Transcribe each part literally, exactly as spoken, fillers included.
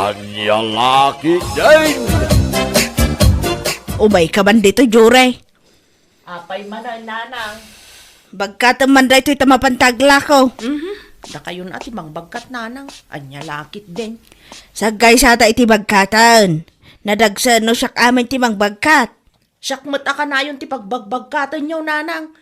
Ania la ketdin? Umayka man ditoy, Jure. Apay manen, nanang? Bagkatem man daytoy ta mapan ta aglako. Mhm. Dakayon a ti mangbagkat, nanang. Ania la ketdin? Saggaysata iti bagkaten. Nadagsen no siak amin ti mangbagkat. Siak met a kanayon ti pagbagbagkatenyo, nanang.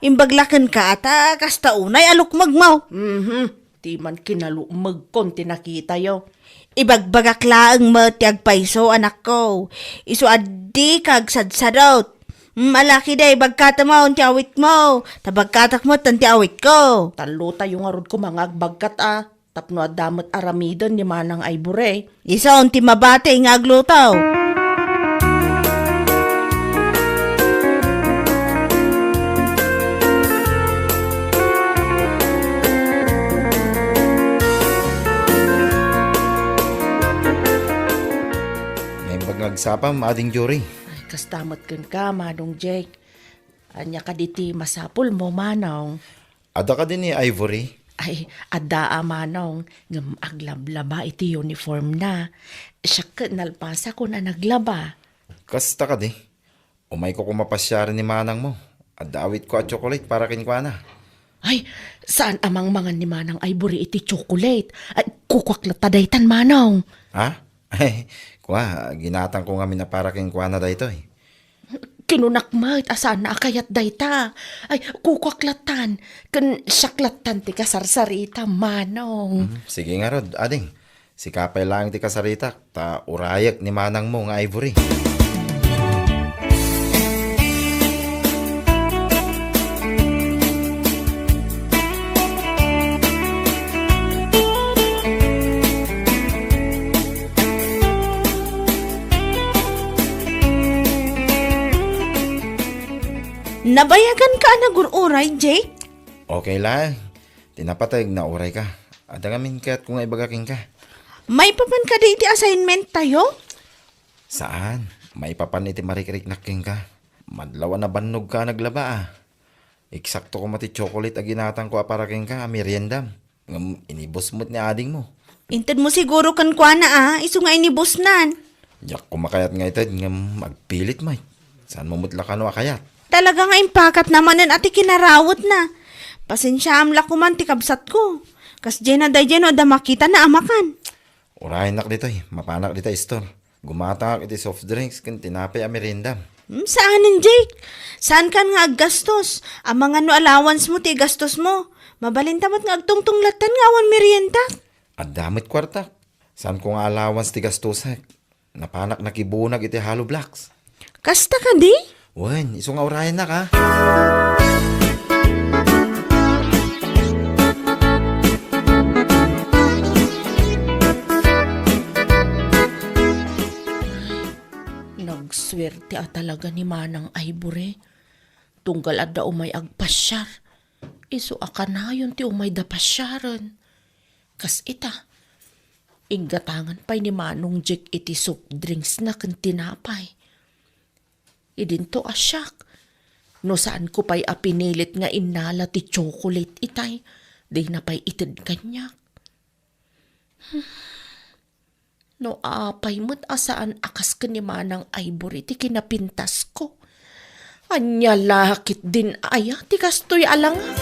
Imbag la kenka a ta kasta unay a lukmegmo. Mhm. Ti man kinalukmegkon ti nakitayo. Ibagbagak laeng met ti agpayso, anakko. Isu a dika agsadsadot. Mm, ala ketdi, bagkatemon ti awitmo. Ta bagkatek met ti awitko. Tallotayo ngarud koma nga agbagkat a. Tapno adda met aramiden ni Manang Ivory. Isu ti mabati nga agluto. Naimbag nga agsapam, Ading Jory. Ay, kasta met kenka, Manong Jake. Ania kadi ti masapulmo, Manong? Adda kadi ni Ivory? Ay, adda a, Manong, ngem aglablaba iti uniformna. Siak ket nalpasakon a naglaba. Kasta kadi? Umayko koma pasiaren ni manangmo. Adda awitko a chocolate para kenkuana. Ay, saan a mangmangan ni Manang Ivory iti chocolate? Ay, kukuak latta daytan, Manong. Ha? Ay, kua, ginatangko ngamin a para kenkuana daytoy. Kinunak met a saan a kayat dayta. Ay, kukuak lattan. Ken siak lattan ti kasarsarita, Manong. Mhm. Sige ngarud, ading. Sika pay laeng ti kasaritak, ta urayek ni manangmo nga Ivory. Nabayaganka a nagur-uray, Jake? Okay laeng. Ti napateg, nauray ka. Adda ngamin kayatko nga ibaga kenka. Maipapan kadi iti assignment tayo? Saan. Maipapan iti marikriknak kenka. Madlaw a nabannogka a naglaba, a. Eksakto koma ti chocolate a ginatangko a para kenka a meriendam. Ngem inibus met ni adingmo. Intedmo siguro kenkuana a, isu nga inibusnan. Diak koma kayat nga ited ngem agpilit met. Saanmo met la kano a kayat? Talaga nga impakatna manen a ti kinarawetna. Pasensiaam la koman ti kabsatko. Kasdiayna daydiay no adda makitana a makan. Urayennak ditoy, mapanak dita store. Gumatangak iti soft drinks ken tinapay a meriendam. Hmm, saanen, Jake. Saankan nga aggastos. Amangan no allowance mo ti igastos mo. Mabalinta met nga agtungtong lattan nga awan merienda. Adda met kuartak. Saanko nga allowance ti gastosek. Napanak nakibunag iti hollow blocks. Kasta kadi? Wen, isu nga urayennak, a. Nagsuerte a talaga ni Manang Ivory. Tunggal adda umay agpasiar. Isu a kanayon ti umayda pasiaren. Kas ita, inggatangan pay ni Manong Jake iti soft drinksna ken tinapay. Idinto a siak, no saanko pay a pinilit nga innala ti chocolate itay, dina pay ited kaniak. No apay met a saan a kas ken ni Manang Ivory ti kinapintasko. Ania la ketdin aya ti kastoy a langak?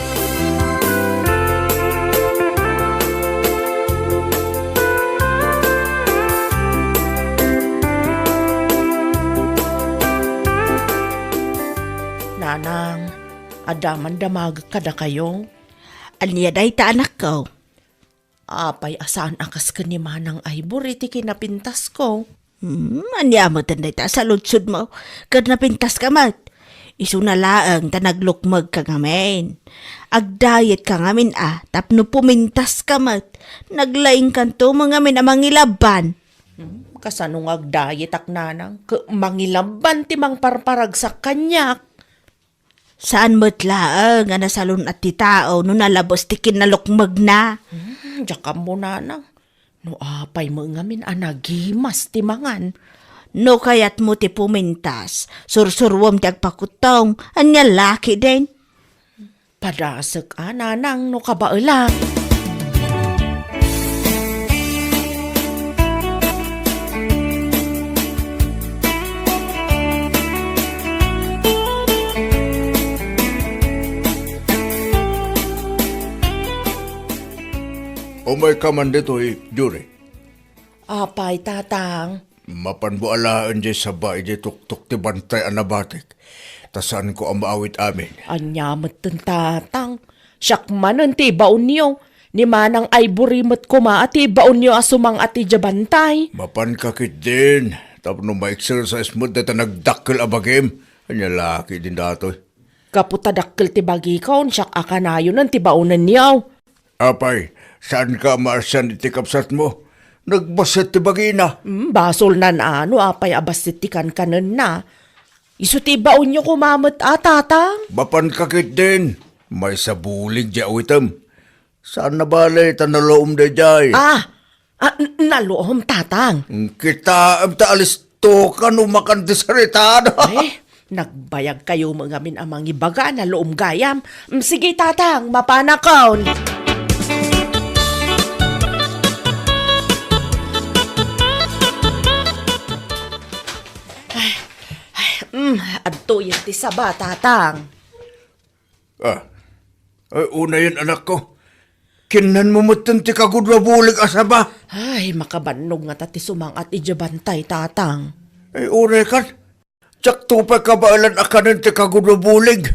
Nanang, adda man damagek kadakayo? Ania dayta, anakko? Apay a saan a kas ken ni Manang Ivory ti kinapintasko? Hmm, ania met dayta a saludsodmo? Ket napintaska met. Isuna laeng ta naglukmegka ngamin. Agdayetka ngamin a, tapno pumintaska met. Naglaingkanto met ngamin a mangilabban. Hmm, kasano nga agdayetak, nanang? Ket mangilabban ti mangparparagsak kaniak. Saan met laeng a nasalun-at ti tao no nalabes ti kinalukmegna. Hmm, diak ammo, nanang. No apay met ngamin a nagimas ti mangan. No kayatmo ti pumintas, sursuruem ti agpakuttong, ania la ketdin? Padasek a, nanang, no kabaelak. Umayka man ditoy, Juri. Apay, Tatang? Mapanmo alaen diay saba idiay tuktok ti bantay a nabatek, ta saanko a maawit amin. Ania metten, Tatang? Siak manen ti ibaonyo. Ni Manang Ivory met koma a ti ibaonyo a sumang-at idiay bantay. Mapanka ketdin, tapno ma-exercise met dayta nagdakkel a bagim. Ania la ketdin datoy? Gapu ta dakkel ti bagikon, siak a kanayonen ti baonenyo. Apay, saanka a maasian iti kabsatmo? Nagbassit ti bagina. Hmm, basolnan a no apay a bassit ti kankanenna. Isu ti ibaonyo koma met a, Tatang. Mapanka ketdin, maysa bulig diay awitem. Saan a bale ta naluom daydiay. Ah, ah, n-, naluom, Tatang. Kitaem ta alistoka no makan ti sarita, no? Eh, nagbayagkayo met ngamin a mangibaga a naluom gayam. Mm, sige, Tatang, mapanakon. Ay, ay, mm, adtoyen ti saba, Tatang. Ah, ay, unayen, anakko. Kinnanmo metten ti kagudua bulig a saba. Ay, makabannog ngata ti sumang-at idiay bantay, Tatang. Ay, uray kan. Diakto pay kabaelan a kanen ti kagudua bulig.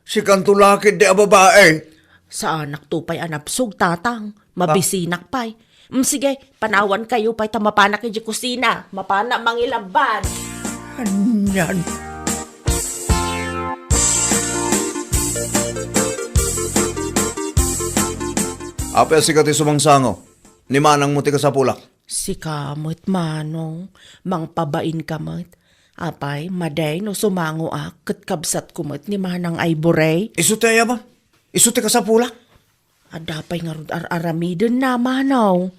Sikanto la ketdi a babae. Saanakto pay a nabsog, Tatang. Mabisinak pay. Mm, sige, panawankayo pay ta mapanak idiay kusina. Mapanak mangilaban. Anian? Apay a sika ti sumangsango? Ni manangmo ti kasapulak. Sika met, Manong, mangpabainka met. Apay, madi no sumangoak ket kabsatko met ni Manang Ivory? Isu ti ayaba? Isu ti kasapulak? Adda pay ngarud ar-aramidenna, Manong.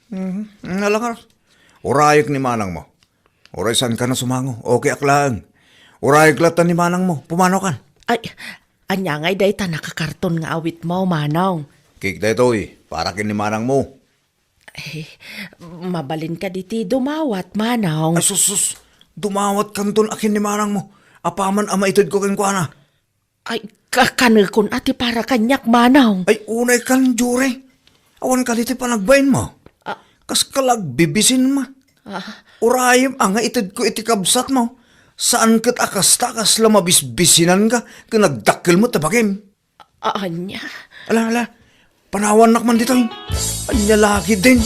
Mhm. Nga la ngarud. Urayek ni manangmo. Uray saankan a sumango, okay ak laeng. Urayek latta ni manangmo, pumanokan. Ay, ania ngay dayta nakakarton nga awitmo, Manong? Cake daytoy, para ken ni manangmo. Eh, mabalin kadi ti dumawat, Manong? Ay, sus, sus. Dumawatkanton a ken ni manangmo. Apaman a maitedko kenkuana. Ay, ka-, kanekon a ti para kaniak, Manong. Ay, unay kan, Jure. Awan kadi ti panagbainmo. Ah. Kas kalagbibisin ma. Ah. Urayem a nga itedko iti kabsatmo. Saan ket a kasta, kasla mabisbisinanka ken nagdakkel met ta bagim. A-, ania? Ala, ala. Panawannak man ditoy. Ania la ketdin?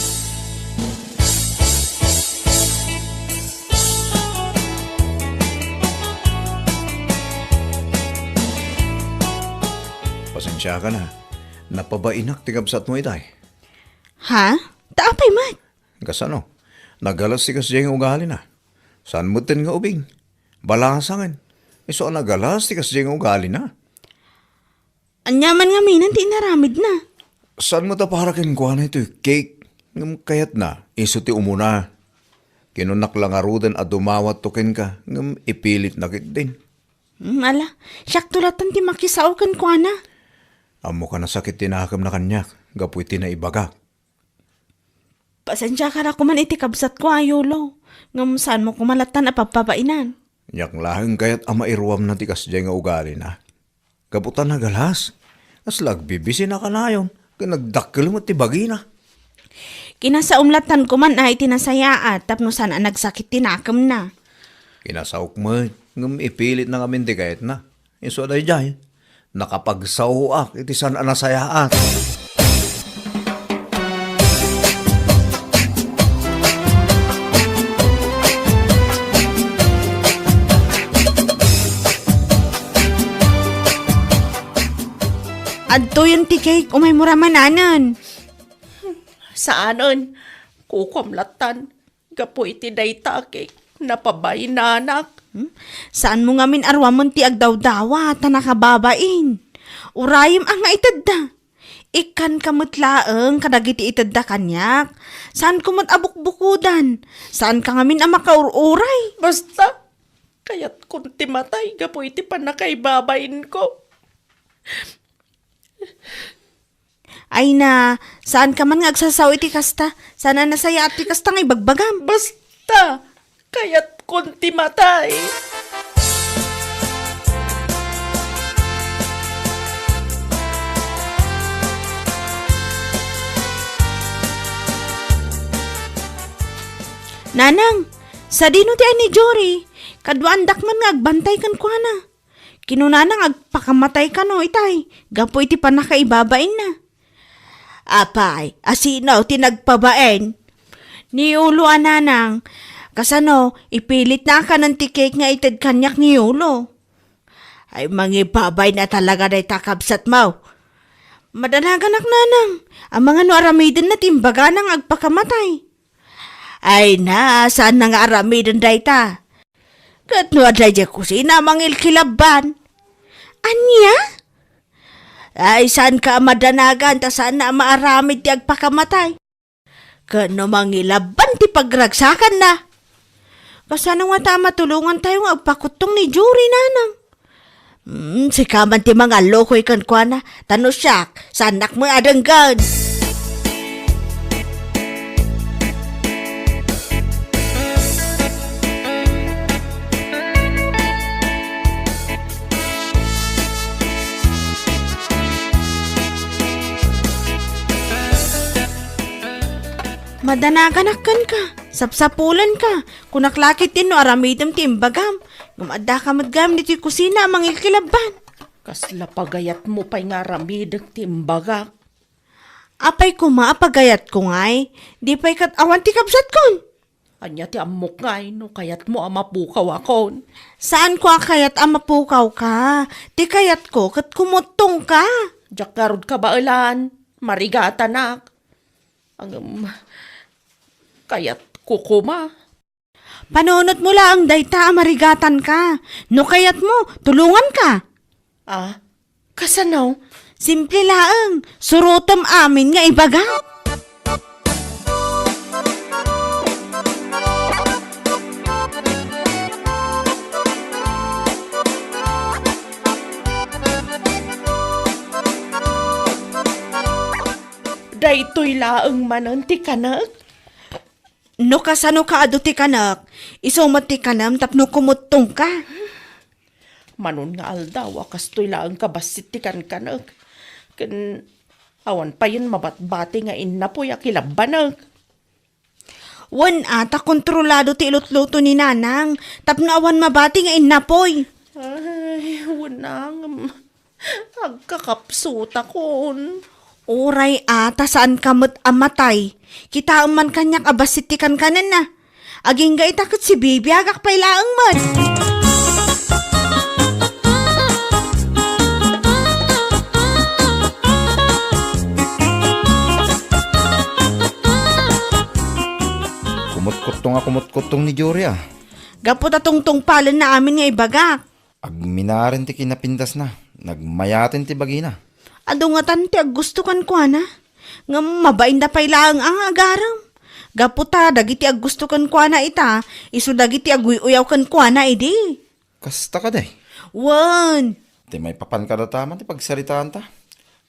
Pasensiakan a. Napabainak ti kabsatmo itay. Ha? Ta apay met? Kasano? Nagalas ti kasdiay nga ugalina. Saan metten nga ubing? Balasangen. Isu a nagalas ti kasdiay nga ugalina. Ania man ngaminen ti inaramidna? Saan met a para kenkuana itoy cake? Ngem kayatna, isu ti umuna. Kinunnak la ngaruden a dumawatto kenka, ngem ipilitna ketdin. Hmm, ala, siakto latta ti makisao kenkuana. Ammoka a sakit ti nakemna kaniak, gapu iti naibagak. Pasensiakan a koman iti kabsatko a Yulo, ngem saanmo koma lattan a pabpabainan. Aniak laeng kayat a mairuamna ti kasdiay nga ugalina. Gapu ta nagalas, kasla agbibisin a kanayon, ken nagdakkel met ti bagina. Kinasaom lattan koman a iti nasayaat tapno saan a nagsakit ti nakemna. Kinasaok met, ngem ipilitna ngamin ti kayatna. Isu a daydiay, nakapagsaoak iti saan a nasayaat. Adtoyen ti cake, umaymo ra mananen. Saanen, kukuam lattan. Gapu iti dayta a cake, napabainanak. Hmm? Saanmo ngamin a ruamen ti agdawdawa ta nakababain. Urayem a nga itedda. Ikkanka met laeng kadagiti itedda kaniak. Saanko met a bukbukodan. Saanka ngamin a makaur-uray. Basta, kayatkon ti matay gapu iti pannakaibabainko. Ay na, saanka man nga agsasao iti kasta? Saan a nasayaat ti kasta nga ibagbagam? Basta, kayatkon ti matay. Nanang, sadino ti ay ni Jory? Kaduaandak man nga agbantay kenkuana. Kinunana nga agpakamatay kano itay, gapu iti pannakaibabainna. Apay, asino ti nagpabain? Ni Yulo a nanang, kasano, ipilitna a kanen ti cake nga ited kaniak ni Yulo. Ay, mangibabain a talaga dayta kabsatmo. Madanaganak nanang, amangan no aramidenna ti imbagana nga agpakamatay. Ay na, saanna nga aramiden dayta? Ket no adda idiay kusina, mangilkilabban. Ania? Ay, saanka a madanagan ta saanna a maaramid ti agpakamatay. Ket no mangilabban ti pagragsakanna. Kasano ngata a matulongantayo nga agpakuttong ni Jory, nanang? Hmm, sika man ti mangallukoy kenkuana, ta no siak, saannak met a denggen. Madanaganak kenka, sapsapulenka, kunak la ketdin no aramidem ti imbagam, ngem addaka met gayam ditoy kusina a mangilkilabban. Kasla pagayatmo pay nga aramidek ti imbagak. Apay koma a pagayatko ngay? Di pay ket awan ti kabsatkon. Ania ti ammok ngay no kayatmo a mapukawakon? Saanko a kayat a mapukawka. Ti kayatko ket kumuttongka. Diak ngarud kabaelan. Marigatanak. Ngem, kayatko koma. Panunotmo laeng dayta a marigatanka. No kayatmo, tulonganka. Ah, kasano? Simple laeng. Surotem amin nga ibaga. Daytoy laeng manen ti kanek? No kasanoka adu ti kanek, isu met ti kanem tapno kumuttongka. Manon nga aldaw a kastoy laeng kabassit ti kankanek. Ken awan payen mabatbati nga innapoy a kilabbanek. Wen a, ta kontrolado ti ilutluto ni Nanang tapno awan mabati nga innapoy. Ay, wen a ngem. Agkakapsutakon. Uray a, ta saanka met a matay. Kitaem man kaniak a bassit ti kankanenna. Agingga ita ket sibibiagak pay laeng met. Kumutkuttong a kumutkuttong ni Jory, a. Gapu ta tungtungpalenna amin nga ibagak. Agminaren ti kinapindasna, nagmayaten ti bagina. Adu ngatan ti aggusto kenkuana, ngem mabainda pay laeng a nga agarem. Gapu ta dagiti aggusto kenkuana ita, isu dagiti aguy-uyaw kenkuana idi. Kasta kadi? Wen. Ti maipapan kadataman ti pagsaritaanta.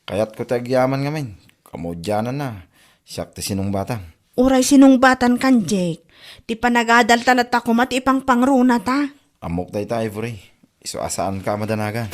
Kayatko ti agyaman ngamin. Kamudiananna, siak ti sinungbatam. Uray sinungbatankan, Jake. Ti panagadalta latta koma ti ipangpangrunata. Ammok dayta, Ivory. Isu a saanka a madanagan.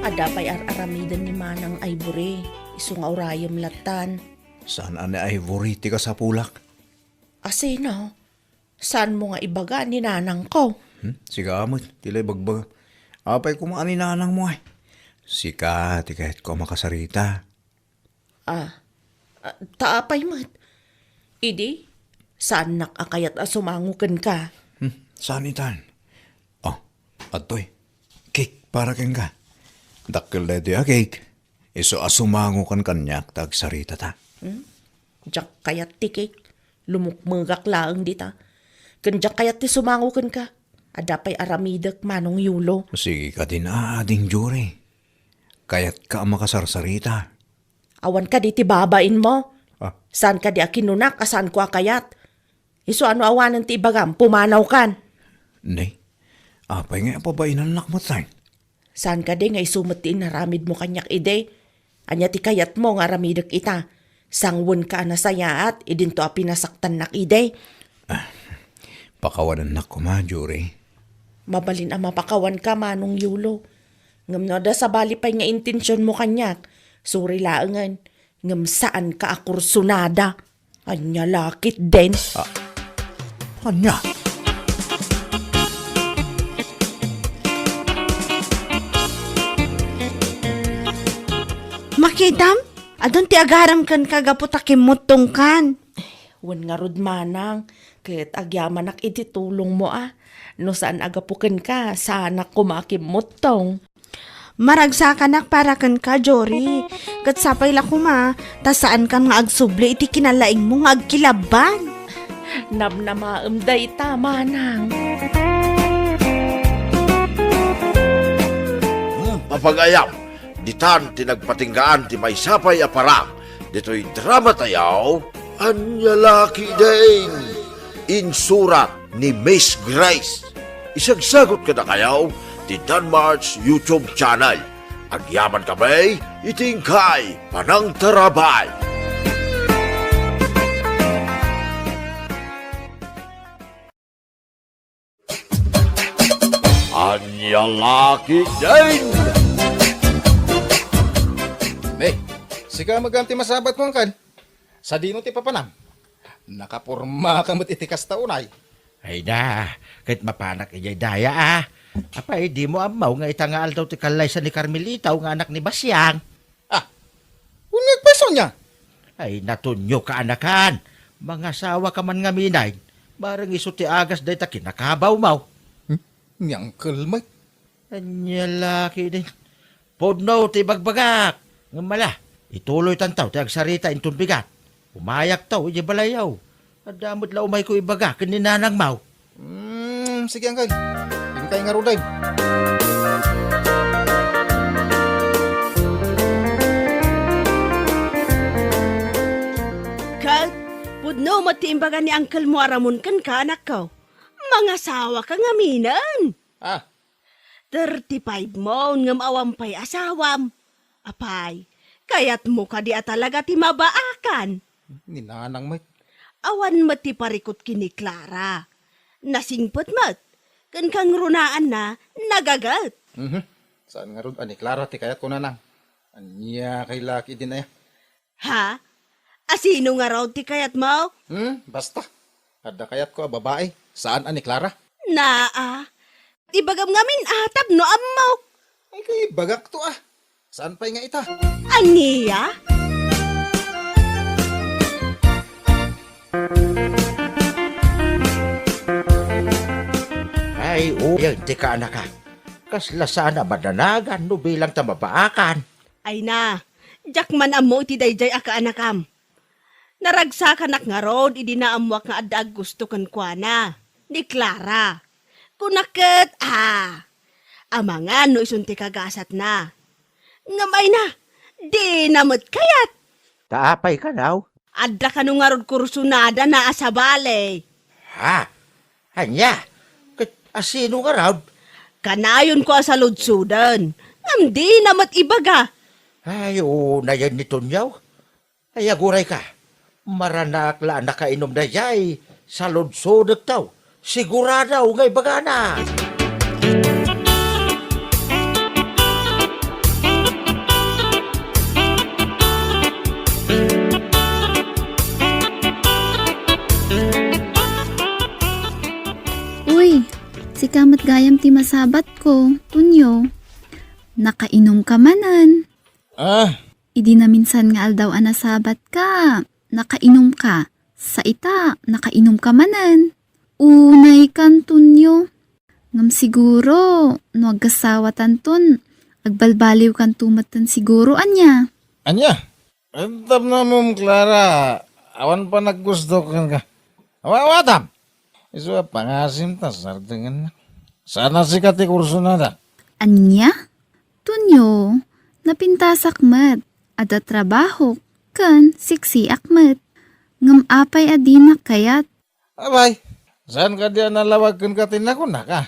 Adda pay ar-aramiden ni Manang Ivory, isu nga urayem lattan. Saan a ni Ivory ti kasapulak? Asino? Saanmo nga ibaga ni nanangko? Hmm? Sika met, ti la ibagbaga. Apay koma a ni nanangmo ay? Sika, ti kayatko a makasarita. Ah, ah, ta apay met? Idi, saannak a kayat a sumango kenka. Hmm, saan itan? Oh, adtoy. Cake para kenka. Dakkel daytoy a cake. Isu a sumango kan kaniak ta agsaritata. Hmm? Diak kayat ti cake. Lumukmegak laeng dita. Ken diak kayat ti sumango kenka. Adda pay aramidek, Manong Yulo. Sige kadin, Ading Jory. Kayatka a makasarsarita. Awan kadi ti babainmo? Ah. Saan kadi a kinunak a saanko a kayat? Isu a no awanen ti ibagam, pumanawkan. Nay, apay nga apabainannak met, tay? Saan kadi nga isu met ti inaramidmo kaniak idi? Ania ti kayatmo nga aramidek ita? Sangwenka a nasayaat idinto a pinasaktannak idi. Pakawanennak koma, Jory. Mabalin a mapakawanka, Manong Yulo. Ngem no adda sabali pay nga intensionmo kaniak, sorry laengen, ngem saanka a kursunada. Ania la ketdin? Ah, ania? Makitam? Adun ti agaram kenka gapu ta kimmuttongkan. Wen ngarud, manang, ket agyamanak iti tulongmo a. No saan a gapu kenka, saanak koma a kimmuttong. Maragsakanak para kenka, Jory. Ket sapay la koma, ta saankan nga agsubli iti kinalaingmo nga agkilabban. Namnamaem dayta, manang. Hmm, apagayam, ditan ti nagpatinggaan ti maysa pay a parang ditoy drama tayo, Ania la ketdin? Insurat ni Miss Grace. Isagsagut kadakayo ti Danmar's YouTube channel. Agyaman kami iti inkay panangtarabay. Ania la ketdin? Ne, sika met ti masabat ko, angkel. Sadino ti papanam? Nakapormaka met iti kasta unay. Ay na, ket mapanak idiay daya a. Apay, dimo ammo nga ita nga aldaw ti kallaysa ni Carmelita nga anak ni Basiang? Ah, uneg pay isu ania? Ay, Tonyo, kaanakan. Mangasawaka man ngamin. Bareng isu ti agas dayta kinakabawmo. Hmm? Ni angkel met. Ania la ketdin? Pudno ti ibagbagak. Ngem ala, ituloytanto ti agsarita inton bigat. Umayakto idiay balayyo. Adda met la umayko ibaga ken ni nanangmo. Hmm, sige, angkel. Inkay ngaruden. Ket, pudno met ti imbaga ni angkelmo a Ramon kenka, anakko. Mangasawaka ngaminen. Ah, Thirty-five mo, ngem awan pay asawam. Apay, kayatmo kadi a talaga ti mabaakan? Ni nanang met. Awan met ti parikut ken ni Clara. Nasingpet met. Ken kangrunaanna, nagaget. Mhm. Saan ngarud a ni Clara ti kayatko, nanang. Ania kay la ketdin aya? Ha? Asino ngarud ti kayatmo? Hmm, basta. Adda kayatko a babai, saan a ni Clara. Naa. Ibagam ngamin a tapno ammok. Ay, kay ibagakto a. Saan pay nga ita? Ania? Ay, uyan ti kaanaka. Kasla saan a madanagan no bilang ta mabaakan. Ay na, diak man ammo iti daydiay a kaanakam. Naragsakanak ngarud idi naammoak nga adda aggusto kenkuana, ni Clara. Kunak ket, a, amangan no isun ti kagasatna. Ngem ay na, dina met kayat. Ta apay kano? Adda kano ngarud kursunadana a sabali. Ha? Ania? Ket asino ngarud? Kanayonko a saludsoden, ngem dina met ibaga. Ay, unayen ni Tonyo. Ay, agurayka. Maranaak la a nakainom daydiay. Saludsodekto. Sigurado nga ibagana. Uy, sika met gayam ti masabatko, Tonyo. Nakainomka manen. Ah, Idi naminsan nga aldaw a nasabatka, nakainumka. Sa ita, nakainumka manen. Unaykan, Tonyo. Ngem siguro, no agkasawatanton, agbalbaliwkanto metten siguro, ania? Ania? Tapno ammom, Clara, awan panaggusto kenka. Awa-, awatam! Isu a pangasim ta sardengennak. Saan a sika ti kursunada. Ania? Tonyo, napintasak met, adda trabahok, ken siksiak met. Ngem apay a dinak kayat? Abay, saan kadi a nalawag kenka ti nakunak a?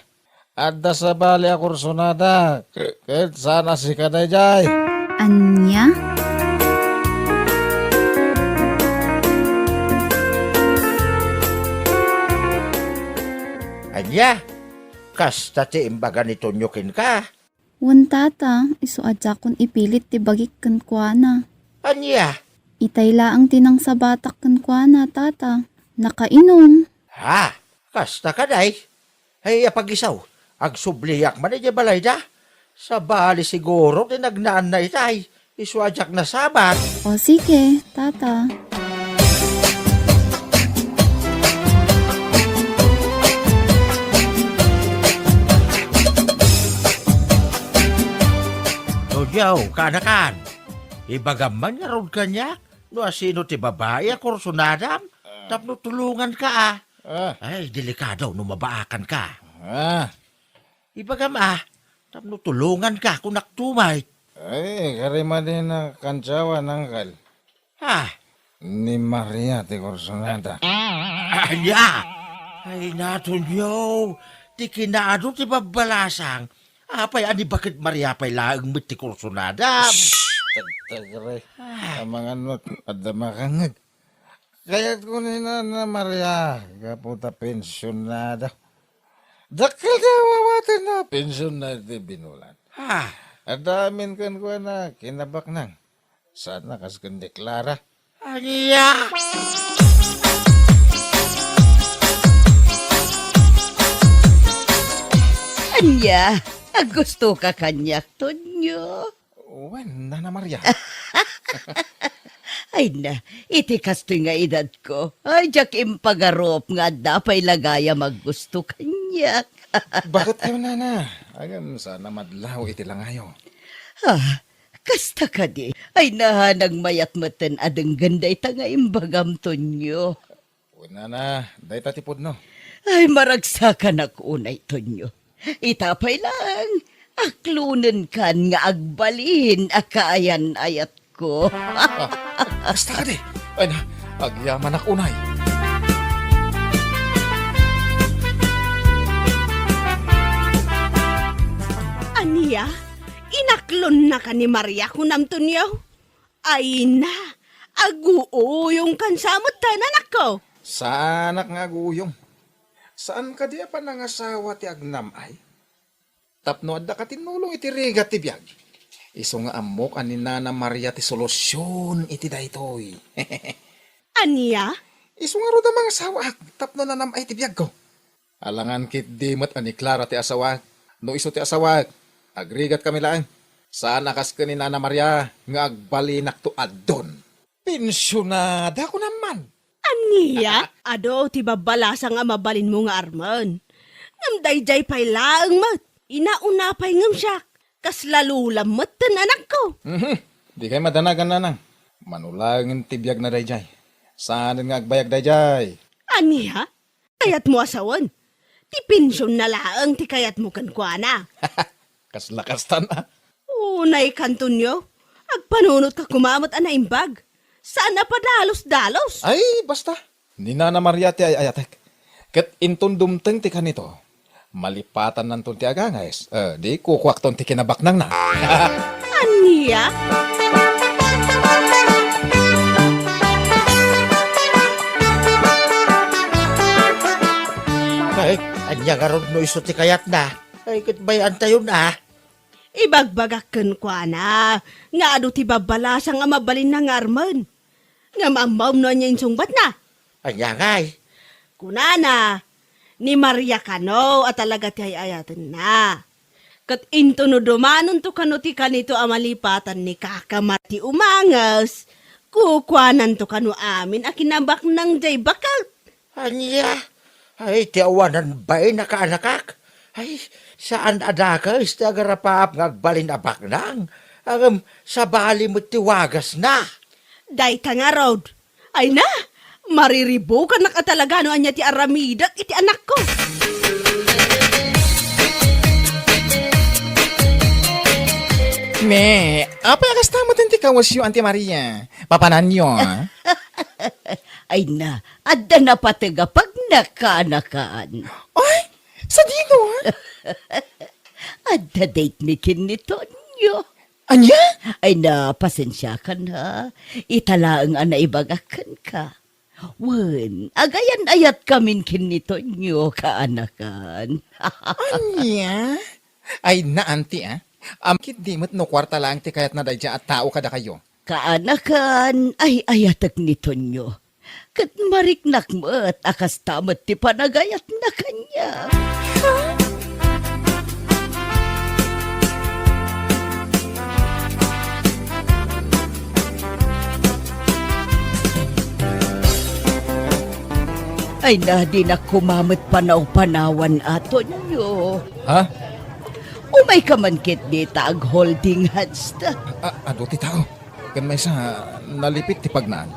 Adda sabali a kursunada, ket saan a sika daydiay. Ania? Ya, kasta ti imbaga ni Tonyo kenka. Wen, tata, isu a diakon ipilit ti bagik kenkuana. Ania? Itay laeng ti nangsabatak kenkuana, tata. Nakainum. Ha? Kasta kadi? Ay, apagisaw, agsubliak man idiay balayda. Sabali siguro ti nagnaanna itay, isu a diak nasabat. O sige, tata. Tonyo, kaanakan. Ibagam man ngarud kaniak no asino ti babai a kursunadam tapno tulonganka a. Ah. Ay, delikado no mabaakanka. Ah. Ibagam a, tapno tulonganka, kunakto met. Ay, kari madi na kansawa, nangkal. Ha? Ni Maria ti kursunada. Ania? Ay, Tonyo, ti kinaadu ti babbalasang. Apay a ni Baket Maria pay laeng met ti kursunada? Shh! Tagtagre. Ah. Amangan met, adda makangngeg. Kayatko ni Nana Maria, gapu ta pensionada. Dakkel ti awawatenna, pensionada ti binulan. Ha? Adda amin kenkuana, kinabaknang. Saan a kas ken ni Clara. Ania? Ania? Aggustoka kaniak, Tonyo? Wen, Nana Maria. Ay na, iti kastoy nga edadko, ay, diak impagarup nga adda pay la gayam aggusto kaniak. Baket kayo, Nana? Agam sa namadlaw iti langayo. Ah, kasta kadi? Ay na, nagmayat metten a denggen dayta nga imbagam, Tonyo. Kunana, dayta ti pudno. Ay, maragsakanak unay, Tonyo. Ita pay laeng, aklonenkan nga agbalin a kaayan-ayatko. Ah, kasta kadi? Ay na, agyamanak unay. Ania? Inaklonnaka ni Maria, kunam, Tonyo? Ay na, aguuyongkan sa metten, anakko. Saanak nga aguuyong. Saan kadi a panangasawa ti agnam-ay? Tapno adda katinnulong iti rigat ti biag. Isu nga ammok a ni Nana Maria ti solusion iti daytoy. Ania? Isu ngarud a mangasawaak tapno nanam-ay ti biagko. Alangan ketdi met a ni Clara ti asawaak. No isu ti asawaak, agrigatkami laeng. Saan a kas ken ni Nana Maria nga agbalinakto addon. Pensionada, kunam man. Ania? Adu ti babbalasang a mabalinmo nga armen. Ngem daydiay pay laeng met. Inauna pay ngem siak. Kasla lolam metten, anakko. Mhm. Dikay madanagan, nanang. Mano laengen ti biagna daydiay. Saanen nga agbayag daydiay. Ania? Kayatmo a sawen? Ti pensionna laeng ti kayatmo kenkuana. Kasla kastan a. Unayka, Antonio, agpanunotka koma met a naimbag. Saan a padalus-dalus. Ay, basta. Ni Nana Maria ti ay-ayatek. Ket inton dumteng ti kanito, malipatannanton ti agangayes. Eh, di kukuakton ti kinabaknangna. Ania? Ay, ania ngarud no isu ti kayatna? Ay, ket bay-antayon a. Ibagbagak kenkuana nga adu ti babbalasang a mabalinna nga armen. Ngem ammom no ania insungbatna? Ania ngay? Kunana, ni Maria kano a talaga ti ay-ayatenna. Ket intono dumanonto kano ti kanito a malipatan ni Kaka Mar ti umanges, kukuananto kano amin a kinabaknang jay baket. Ania? Ay, ti awanan bain a kaanakak. Ay, saan a dakes ti agarapaap nga agbalin a baknang. Ngem, sabali met ti wagasna. Dayta ngarud. Ay na, mariribukanak a talaga no ania ti aramidek iti anakko. Me, apay a kasta met ti kawesyo, Auntie Maria? Papananyo, a? Ay na, adda napateg a pagnakaanakan. Ay, sadino, a? Adda date mi ken ni Tonyo. Ania? Ay na, pasensiakan, ha. Ita laeng a naibagak kenka. Wen, agayan-ayatkamin ken ni Tonyo, kaanakan. Ania? Ay, naanti, a. Ammom ketdi met no kuarta laeng ti kayatna daydiay a tao kadakayo. Kaanakan, ay-ayatek ni Tonyo. Ket mariknak met a kasta met ti panagayatna kaniak. Ay, na, dinak koma met panaw-panawan, Tonyo. Ha? Umayka man ketdi ta ag-holding hands ta. A-, adu ti tao. Ken maysa, nalipit ti pagnaan.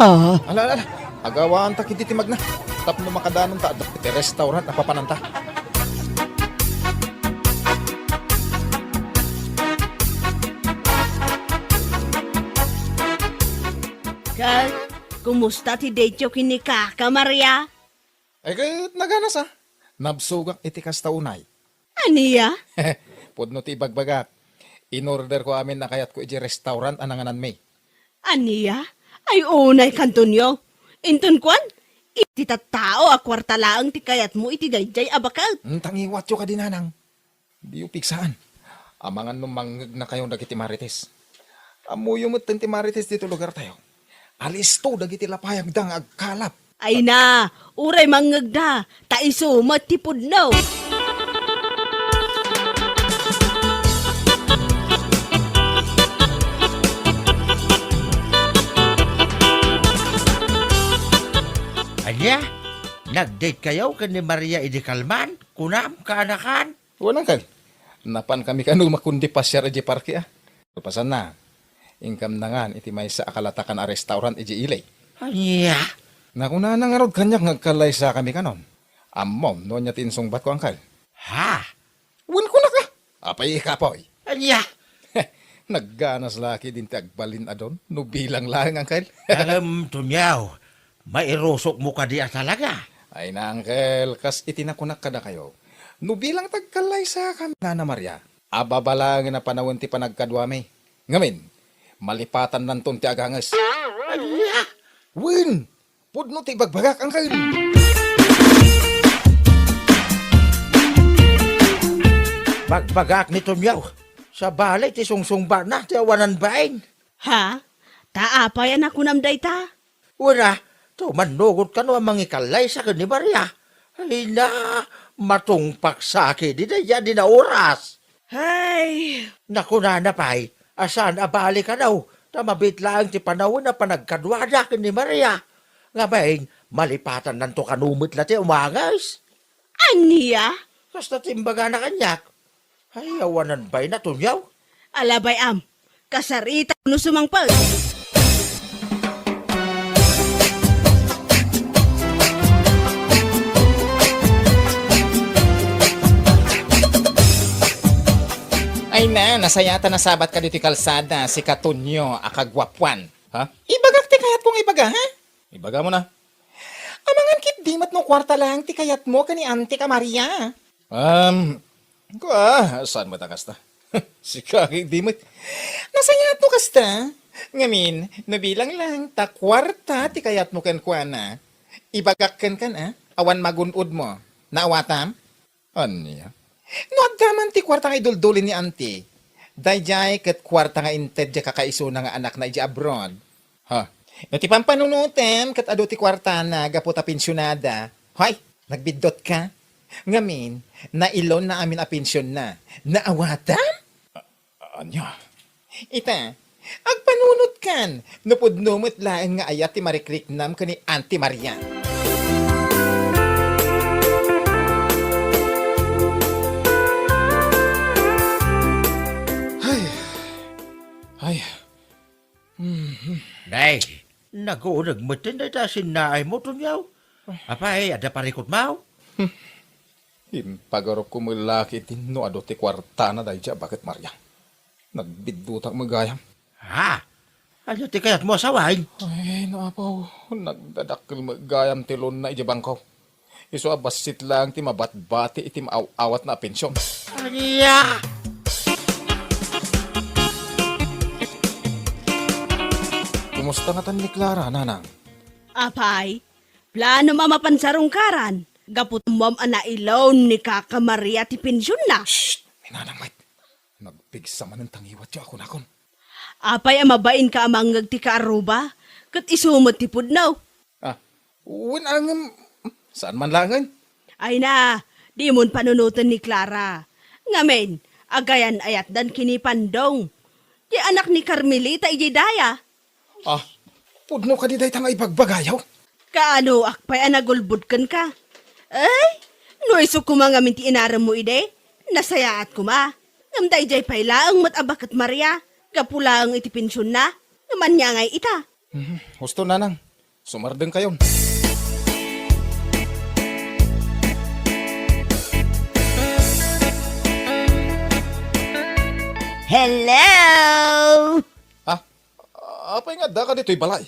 Ha? Ala, ala, ala. Agawanta ketdi ti magna. Tapno makadanonta adda ti restaurant a papananta. Ket, kumusta ti date-yo ken ni Kaka Maria? Ay, ket naganas, a. Nabsogak iti kasta unay. Ania? Pudno ti ibagbagak. In-orderko amin a kayatko idiay restaurant a nangananmi. Ania? Ay, unay kantonyo. Inton kuan, iti tattao a kuarta laeng ti kayatmo iti daydiay a baket. Hmm, tangiwatyo kadi, nanang. Diyo pigsaan. Amangan no mangngegnakayo dagiti marites. Ammoyo metten ti marites ditoy lugartayo. Alisto dagiti lapayagda nga agkalap. Ay na, uray mangngegda, ta isu met ti pudno. Ania? Nag-date kayo ken ni Maria idi kalman? Kunam, kaanakan? Wen, uncle. Napankami kano makundi pasiar idiay parke, a. Kalpasanna, inkam nangan iti maysa a kalatakan a restaurant idiay ili. Ania? Nakunana ngarud kaniak nga agkallaysakami kanon. Ammom no ania ti insungbatko, uncle? Ha? Wen, kunak, a. Apay, ikapoy? Ania? Nagganas la ketdin ti agbalin a don no bilang laeng, uncle. Ngem, Tonyo, mairusokmo kadi a talaga? Ay na, uncle, kas iti nakunak kadakayo, no bilang ti agkallaysakami, Nana Maria, ababa laengen a panawen ti panagkaduami. Ngamin, malipatannanton ti aganges. Ania? Wen, pudno ti ibagbagak, uncle. Bagbagak ni Tonyo, sabali ti sungsungbana ti awanan bain. Ha? Ta apay a nakunam dayta? Wen a, ta umannugot kano a mangikallay sa ken ni Maria. Ay na, matungpaksa ketdi daydiay a oras. Hay! Nakunana pay a saan a bali kano, ta mabiit laeng ti panawen a panagkaduada ken ni Maria. Ngamin, malipatannanto kano met la ti umanges. Ania? Kasta ti imbagana kaniak. Ay, awanan bain a Tonyo. Ala bay-am, kasaritak no sumangpet. Ay na, nasayatan a sabat kaditoy kalsada, sika Tonyo a kaguapuan. Ha? Ibagak ti kayatko nga ibaga, ha? Ibagam na. Amangan ketdi met no kuarta laeng ti kayatmo ken ni Anti ka Maria. Um, kua, saan met a kasta? Sika, di met. Nasayaat no kasta. Ngamin, no bilang lang ta kuarta ti kayatmo kenkuana, ibagak kenka, a, awan magun-odmo. Naawatam? Ania? No adda man ti kuarta nga iduldulin ni Anti, daydiay ket kuarta nga inted ti kakaisuna nga anakna idiay abroad. Ha? No ti pampanunotem ket adu ti kuartana gapu ta pensionada, hay, nagbiddutka. Ngamin, nailonna amin a pensionna. Naawatam? A-, ania? Ita, agpanunotkan no pudno met laeng nga ayat ti marikriknam ken ni Auntie Maria. Ay. Ay. Mhm. Nay, naguneg metten dayta sinnaaymo, Tonyo. Apay, adda parikutmo? Hmm. Impagarupko met la ketdi no adu ti kuartana daydiay a baket, Maria. Nagbiddutak met gayam. Ha? Ania ti kayatmo a sawen? Ay, no, Apo, nagdadakkel met gayam ti loanna idiay bangko. Isu a bassit laeng ti mabatbati iti maaw-awatna a pension. Ania? Kumusta ngatan ni Clara, Nanang? Apay, planom a mapan sarungkaran, gapu ta ammoam a nailon ni Kaka Maria ti pensionna. Shh! Ay, nanang met. Nagpigsa manen ta ngiwatyo a kunakon. Apay a mabainka a mangngeg ti kaaruba, ket isu met ti pudno? Ah, wen a ngem, saan man laengen? Ay na, dimon panunoten ni Clara. Ngamin, agayan-ayatdan ken ni Pandong. Ti anak ni Carmelita idiay daya. Ah, pudno kadi dayta nga ibagbagayo? Kaanoak pay a nagulbod kenka? Ay, no isu koma ngamin ti inaremmo idi, nasayaat koma. Ngem daydiay pay laeng met a baket Maria, gapu laeng iti pensionna, ngem ania ngay ita? Mhm, husto, nanang. Sumardengkayon. Hello! Ah, apay nga addaka ditoy balay?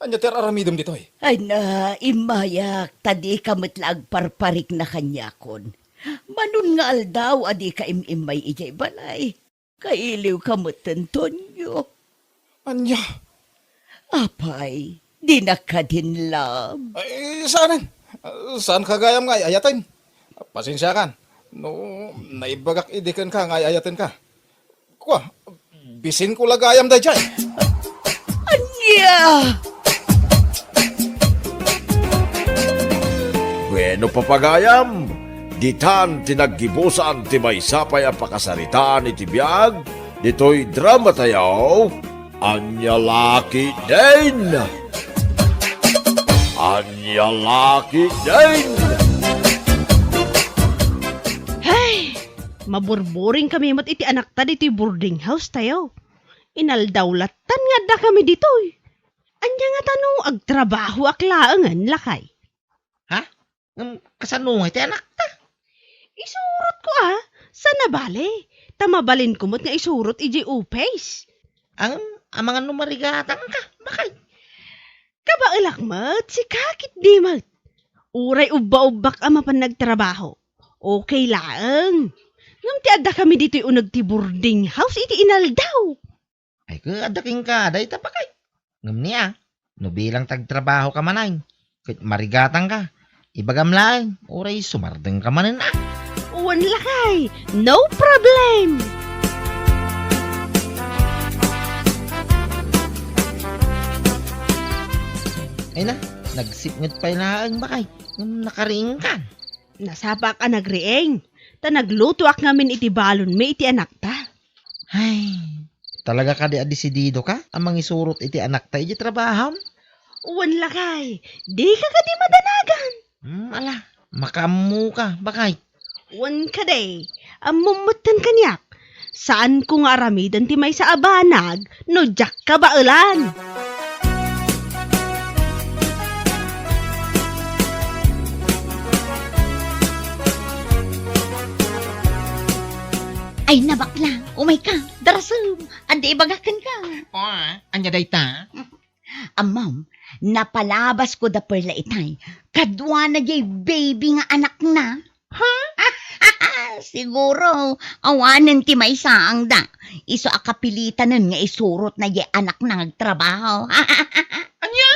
Ania ti ar-aramidem ditoy? Ay na, immayak, ta dika met la agparparikna kaniakon. Manon nga aldaw a dika im-immay idiay balay. Kailiwka metten, Tonyo. Ania? Apay, dinak kadinlab. Ay, saanen. Saanka gayam nga ay-ayaten. Pasensiakan no naimbagak idi kenka nga ay-ayatenka. Kua, bisinko la gayam daydiay. Ania? Bueno, papagayam, ditan ti naggibusan ti maysa pay a pakasaritaan iti biag ditoy dramatayo, Ania La Ketdin! Ania La Ketdin! Hay! Maburburing kami met iti anakta ditoy boarding house tayo. Inaldaw lattan nga adda kami ditoy. Ania ngata no agtrabahoak laengen, lakay? Ha? Ngem kasano nga iti anakta? Isurotko a, sana bale, ta mabalinko met nga isurot idiay office. Ngem amangan no marigatangka, bakay? Kabaelak met, sika ketdi met. Uray ubba-ubbak a mapan nagtrabaho, okay laeng. Ngem ti adda kami ditoy uneg ti boarding house iti inaldaw. Ay, ket adda kenka dayta, bakay. Ngem nia, no bilang ti agtrabahoka manen, ket marigatangka, ibagam laeng, uray sumardengka manen a. Wen lakay, no problem. Ay na, nagsipnget pay laeng, bakay, ngem nakariingkan. Nasapaak a nagriing, ta naglutoak ngamin iti balonmi iti anakta. Ay, talaga kadi a desididoka a mangisurot iti anakta idiay trabahom? Wen lakay, dika kadi madanagan. Hmm, ala, makaammoka, bakay. Wen kadi, ammom metten kaniak. Saanko nga aramiden ti maysa a banag no diak kabaelan. Ay na, bakla, umayka, darasem, adda ibagak kenka. O, ania dayta? Ammom, napalabasko da Perla itay. Kaduana diay baby nga anakna. Ha? Siguro, awanen ti maisangda. Isu a kapilitanen nga isurotna diay anakna nga agtrabaho. Ania?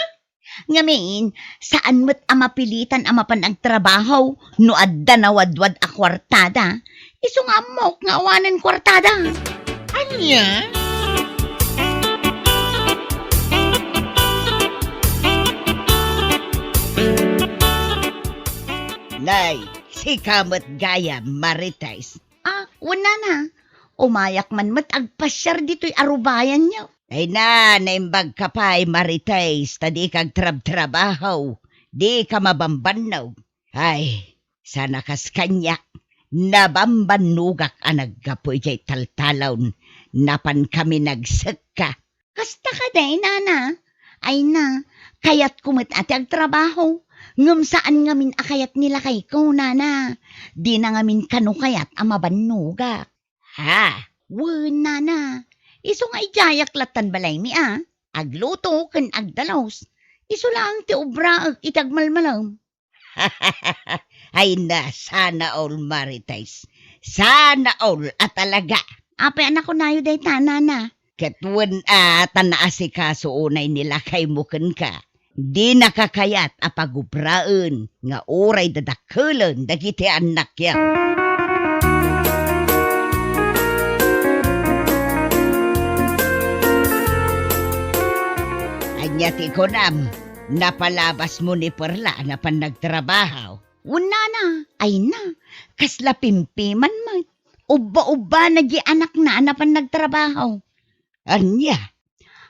Ngamin, saan met a mapilitan a mapan agtrabaho no adda nawadwad a kuartada. Isu nga ammok nga awanen kuartada. Ania? Nay, sika met gayam, Marites. Ah, wen nana. Umayak man met agpasiar ditoy arubayanyo. Ay na, naimbagka pay, Marites, ta dika agtrabtrabaho, dika mabambannog. Ay, sana kas kaniak, nabambannogak a naggapu idiay taltalon, napankami nagsekka. Kasta kadi, nana? Ay na, kayatko met a ti agtrabaho. Ngem saan ngamin a kayat ni lakayko, nana. Dina ngamin kano kayat a mabannogak. Ha? Wen, nana. Isu nga idiayak lattan balaymi a. Agluto ken agdalus. Isu laeng ti obraek iti agmalmalem. Ay na, sana all, Marites. Sana all a talaga. Apay a nakunayo dayta, nana? Ket wen a ta naasikaso unay ni lakaymo kenka. Dinaka kayat a pagubraen nga uray dadakkelen dagiti annakyo. Ania ti kunam, napalabasmo ni Perla a napan nagtrabaho? Wen, nana, ay na, kasla pimpiman met. Ubba-ubbana diay anakna a napan nagtrabaho. Ania?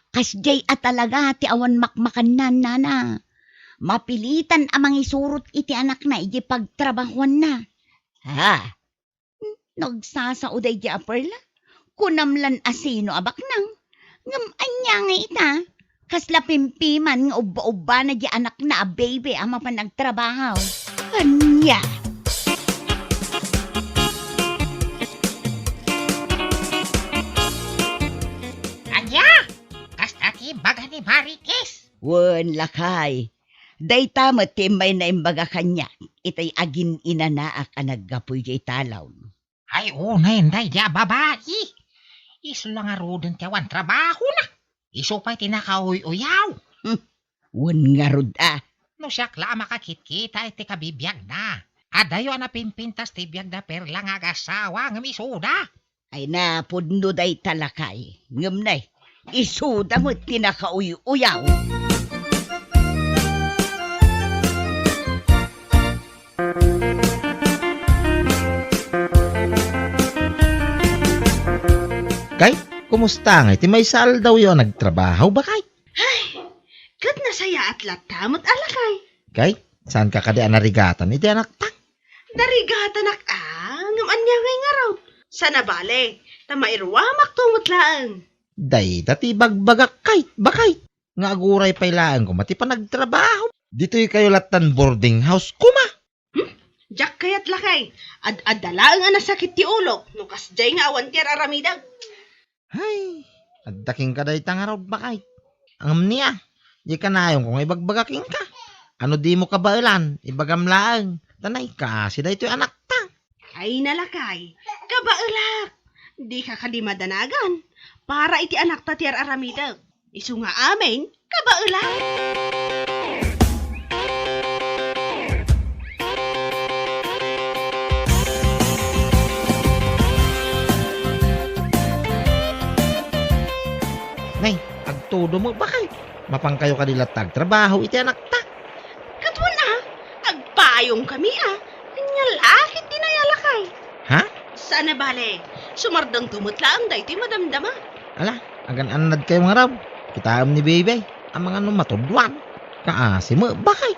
Kasdiay a talaga ti awan makmakanna, nana. Mapilitan a mangisurot iti anakna idiay pagtrabahoanna. Ha? Nagsasao daydiay a Perla? Kunam lan a sino a baknang. Ngem ania nga ita? Kasla pimpiman nga ubba-ubbana diay anakna a baby a mapan agtrabaho. Ania? Ania? Kasta ti imbaga ni Marites? Wen, lakay. Dayta met ti immayna imbaga kaniak, itay agin-inanaak a naggapu idiay talon. Ay, unayen daydiay a babai. Isu la ngaruden ti awan trabahona. Isu pay ti nakauy-uyaw. Hmm. Wen ngarud a. No siak la a makakitkita iti kabibiagna, adayo a napimpintas ti biag da Perla nga agasawa ngem isuda. Ay, napudno dayta, lakay. Ngem nay, isuda met ti nakauy-uyaw. Kay, kumusta ngay ti maysa aldawyo a nagtrabaho, bakay? Ay, ket nasayaat latta met a lakay. Kay, saanka kadi a narigatan iti anakta? Narigatanak a, ngem ania ngay ngarud? Saan a bale, ta mairuamakto met laeng. Dayta ti ibagbagak kay, bakay, nga aguray pay laeng koma ti panagtrabaho. Ditoy kayo lattan boarding house koma. Hmm? Diak kayat lakay. Ad-adda laeng a nasakit ti ulok no kasdiay nga awan ti ar-aramidek. Hay, adda kenka dayta ngarud, bakay. Ngem nia, di kanayonko nga ibagbaga kenka. Ano dimo kabaelan, ibagam laeng. Ta naikaasi daytoy anakta. Ay, nalakay, kabaelak. Dika kadi madanagan. Para iti anakta ti ar-aramidek. Isu nga amin, kabaelak. Nay, agtudo met, bakay. Mapankayo kadi latta agtrabaho iti anakta? Ket wen a, agpayongkami a. Ania la ketdi nay a lakay? Ha? Saan a bale, sumardengto met laeng daytoy madamdama. Ala, agan-annadkayo ngarud. Kitaem ni Bebe, amangan no matudloan. Kaasi met, bakay.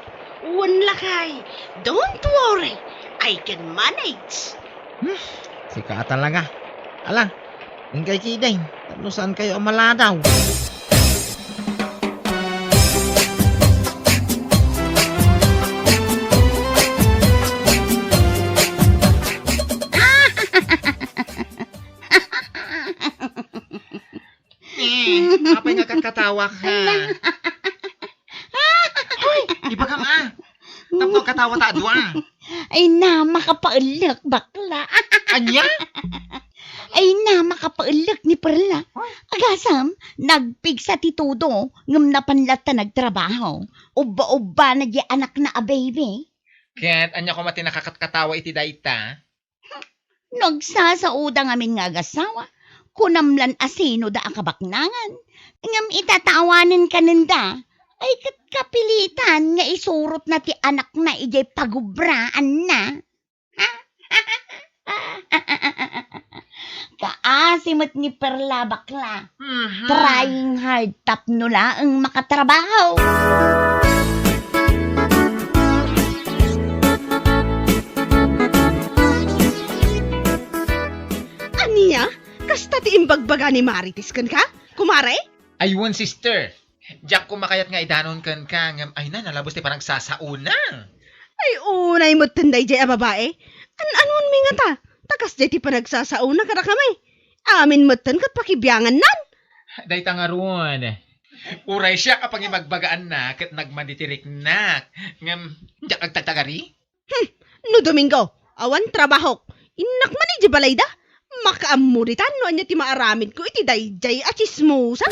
Wen lakay, don't worry. I can manage. Hmm, sika a talaga. Ala, inkay ketdin, tapno saankayo a maladaw. Eh, apay nga katkatawak, ha? Hoy, ibagam, a. Tapno katawa ta a dua. Ay na, makapaellek, bakla. Ania? Ay na, makapaellek ni Perla. Agasam, nagpigsa ti tudo, ngem napan latta nagtrabaho. Ubba-ubbana diay anakna a baby. Ket ania koma ti nakakatkatawa iti dayta? Nagsasaoda ngamin nga agasawa, kunam lan a sinoda a kabaknangan. Ngem ita ta awanen kanenda, ay ket kapilitan nga isurotna ti anakna idiay pagubraanna. Kaasi met ni Perla, bakla. Mhm. Trying hard tapno laeng makatrabaho. Ania? Kasta ti imbagbaga ni Marites kenka, kumare? Ay wen, sister. Diak koma kayat nga idanon kenka, ngem ay na, nalabes ti panagsasaona. Ay, unay metten daydiay a babae. An-anuanmi ngata, ta kasdiay ti panagsasaona kadakami. Amin metten ket pakibiangannan. Dayta ngarud. Uray siak a pangibagbagaanna ket nagmadi ti riknak. Ngem, diak agtagtagari? Hmm, no Domingo, awan trabahok. Innak man idiay balayda. Makaammo ditan no ania ti maaramidko iti daydiay a tsismosa.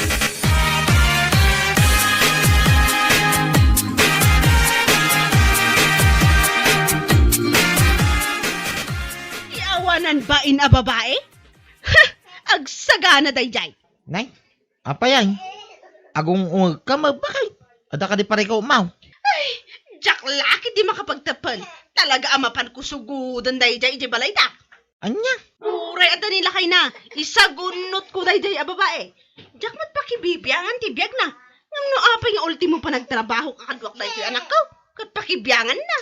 Bain a babae? Ha! Agsagana daydiay. Nay, apay ay? Agung-ungegka, mabakay. Adda kadi parikutmo? Ay, diak la ketdi makapagteppel. Talaga a mapanko sugoden daydiay idiay balayda. Ania? Uray adda ni lakayna, isagunnotko daydiay a babae. Diak met pakibibiangan ti biagna. Ngem no apay nga ultimo panagtrabaho a kaduak daytoy anakko, ket pakibianganna.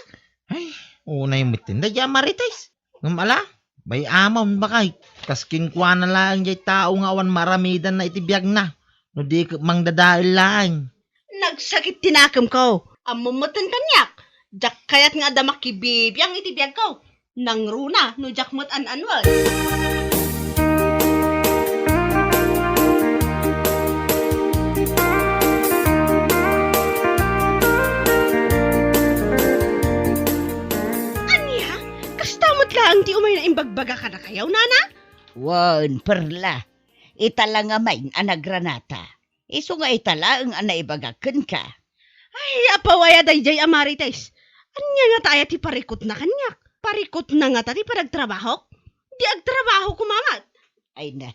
Ay, unay metten daydiay a Marites. Ngem ala, bay-amon, bakay. Kas kenkuana laeng jay tao nga awan maaramidanna iti biagna, no di ket mangdadael laeng. Nagsakit ti nakemko. Ammom metten kaniak, diak kayat nga adda makibibiang iti biagko. Nangruna no diak met an-anuen. Ania? Kasta met laeng ti umay na imbagbaga kadakayo, nana? Wen, Perla. Ita la ngamin a nagranata. Isu nga ita laeng a naibagak kenka. Ay, apawaya daydiay a Marites. Ania ngata aya ti parikutna kaniak? Parikutna ngata ti panagtrabahok? Di agtrabaho koma met. Ay na.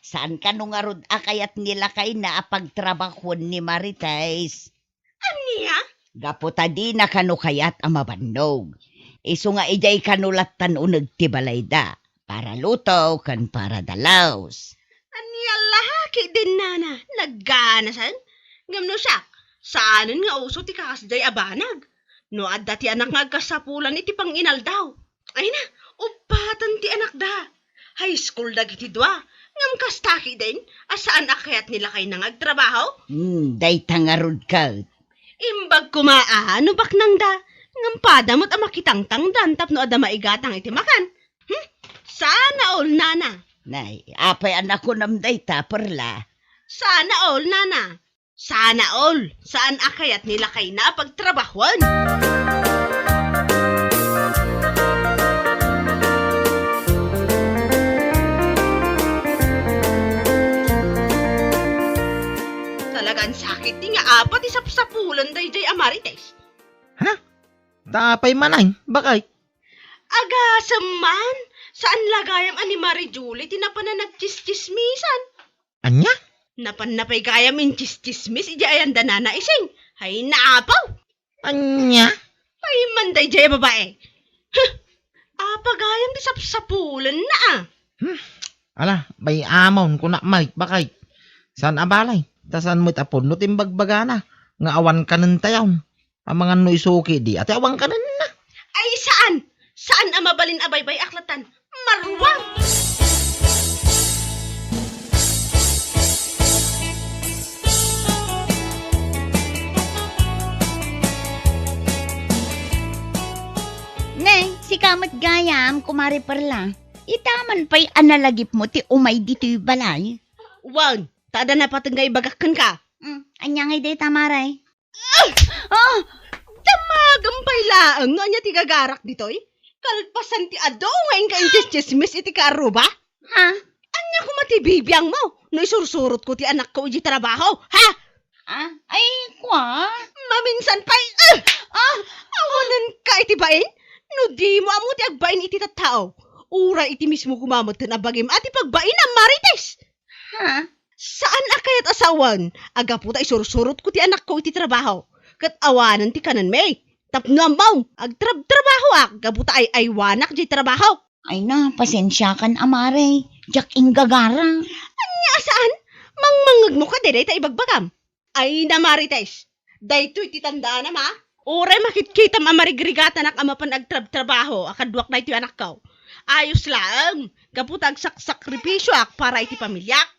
Saan kano ngarud a kayat ni lakayna a pagtrabahoen ni Marites? Ania? Gapu ta dina kano kayat a mabannog. Isu nga idiay kano lattan uneg ti balayda, para luto ken para dalus. Ania la ketdin, nana, nagganasen? Ngem no siak, saanen nga uso ti kakasdiay a banag. No adda ti anak nga agkasapulan iti panginaldaw, ay na, uppaten ti anakda. High school dagiti dua. Ngem kasta ketdin a saan a kayat ni lakayna nga agtrabaho? Hmm, dayta ngarud ket. Imbag koma a no baknangda, ngem pada met a makitangtangdan tapno adda maigatang iti makan. Hmm? Sana all, nana. Nay, apay a nakunam dayta, Perla? Sana all, nana. Sana all, saan a kayat ni lakayna a pagtrabahoen. Talagan sakit ti nga apat ti sapsapulan daydiay a Marites. Ha? Ta apay man ay, bakay? Agasem man, saan la gayam a ni Marie Julie ti napan a nagtsistsismisan. Ania? Napan na pay gayam intsistsismis idiay ayan da Nana Ising. Ay, naapaw! Ania? Ay, man daydiay a babae. Huh! Apa gayam ti sapsapulenna, a? Hmm. Ala, bay-amon, kunak met, bakay. Saan a balay? Ta saan met a pudno ti imbagbagana nga awan kanen tayon. Amangan no isu ketdi, ati awan kanenna. Ay, saan! Saan a mabalin a baybay-ak latan. Maruang! Ne, sika met gayam, Kumare Perla. Ita man pay a nalagipmo ti umay ditoy balay. Wen, ta adda napateg nga ibagak kenka. Mm, ania ngay dayta, Mare? Ah! Ah! Damagem pay laeng no ania ti gagarak ditoy? Kalpasan ti adu nga inka intsismis iti kaarruba? Ha? Ania koma ti bibiangmo no isursurotko ti anakko iti trabaho, ha? Ah, ay, kua? Maminsan pay, ah! Ah! Awanenka iti bain? No dimo ammo ti agbain iti tattao, uray iti mismo koma metten a bagim a ti pagbainam, Marites! Ha? Saan a kayat a sawen a gapu ta isursurotko ti anakko iti trabaho, ket awanen ti kanenmi. Tapno ammom, agtrabtrabahoak gapu ta ay-aywanak diay trabaho. Ay na, pasensiakan a, Mare. Diak inggagara. Ania a saan? Mangmangngegmo kadi dayta ibagbagam? Ay na, Marites, daytoy ti tandaanam, a? Uray makitkitaam a marigrigatanak a mapan agtrabtrabaho a kaduak daytoy anakko. Ayos laeng, gapu ta agsaksakripisioak para iti pamiliak.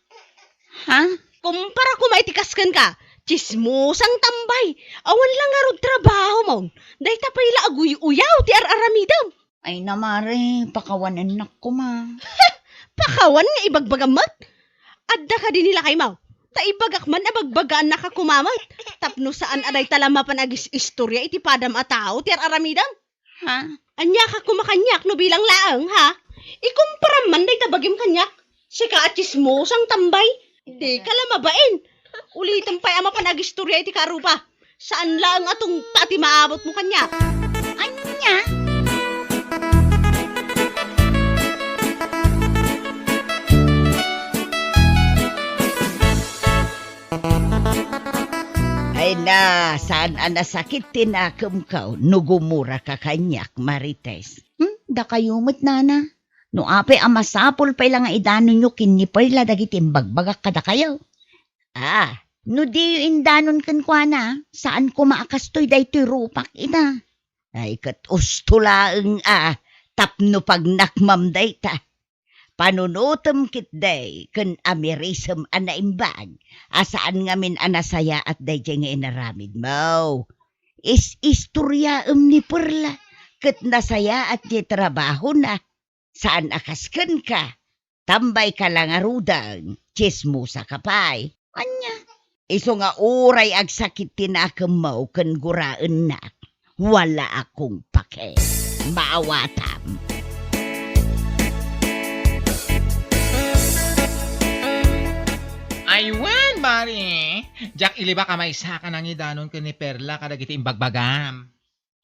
Ha? Kumpara koma iti kas kenka, tsismosang tambay, awan la ngarud trabahom. Dayta pay la aguy-uyaw ti ar-aramidem. Ay na, Mare, pakawanennak koma. Pakawan nga ibagbagam met? Adda kadi ni lakaymo? Ta ibagak man a bagbagaannak a koma met, tapno saan a dayta la mapan agis-istoria iti padam a tao ti ar-aramidem. Ha? Ania ka koma kaniak no bilang laeng, ha? Ikumparam man dayta bagim kaniak. Sika a tsismosang tambay. Dika la mabain. Ulitem pay a mapan agistoria iti karuba. Saan laeng a tungpa ti maabutmo kaniak. Ania? Ena, saan a nasakit ti nakemko no gumuraka kaniak, Marites. Hmm, dakayo met, nana. No apay a masapul pay la nga idanonyo ken ni Perla dagiti imbagbagak kadakayo. Ah, no diyo indanon kenkuana, saan koma a kastoy daytoy rupak ita. Ay, ket usto laeng a tapno pagnakmam dayta. Panunotem ketdi ken amirisem a naimbag a saan ngamin a nasayaat daydiay nga inaramidmo. Is-istoriaem ni Perla ket nasayaat ti trabahona. Saan a kas kenka, tambayka la ngaruden, tsismosaka pay. Ania? Isu nga uray agsakit ti nakemmo ken guraennak, wala akong pake. Maawatam. Ay wen, Mari! Diak ilibak a maysaka nangidanon ken ni Perla kadagiti imbagbagam.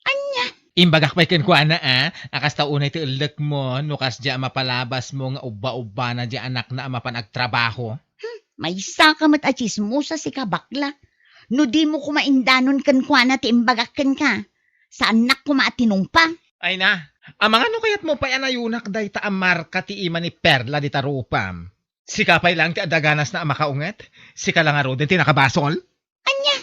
Ania? Imbagak pay kenkuana, a, a kasta unay ti ellekmo, no kasdiay a mapalabasmo nga ubba-ubbana diay anakna a mapan agtrabaho. Hmm, maysaka met a tsismosa sika, bakla. No dimo koma indanon kenkuana ti imbagak kenka, saannak koma a tinungpa. Ay na, amangan no kayatmo pay a nayunak dayta a marka ti ima ni Perla dita rupam. Sika pay laeng ti adda ganasna a makaunget? Sika la ngaruden ti nakabasol? Ania?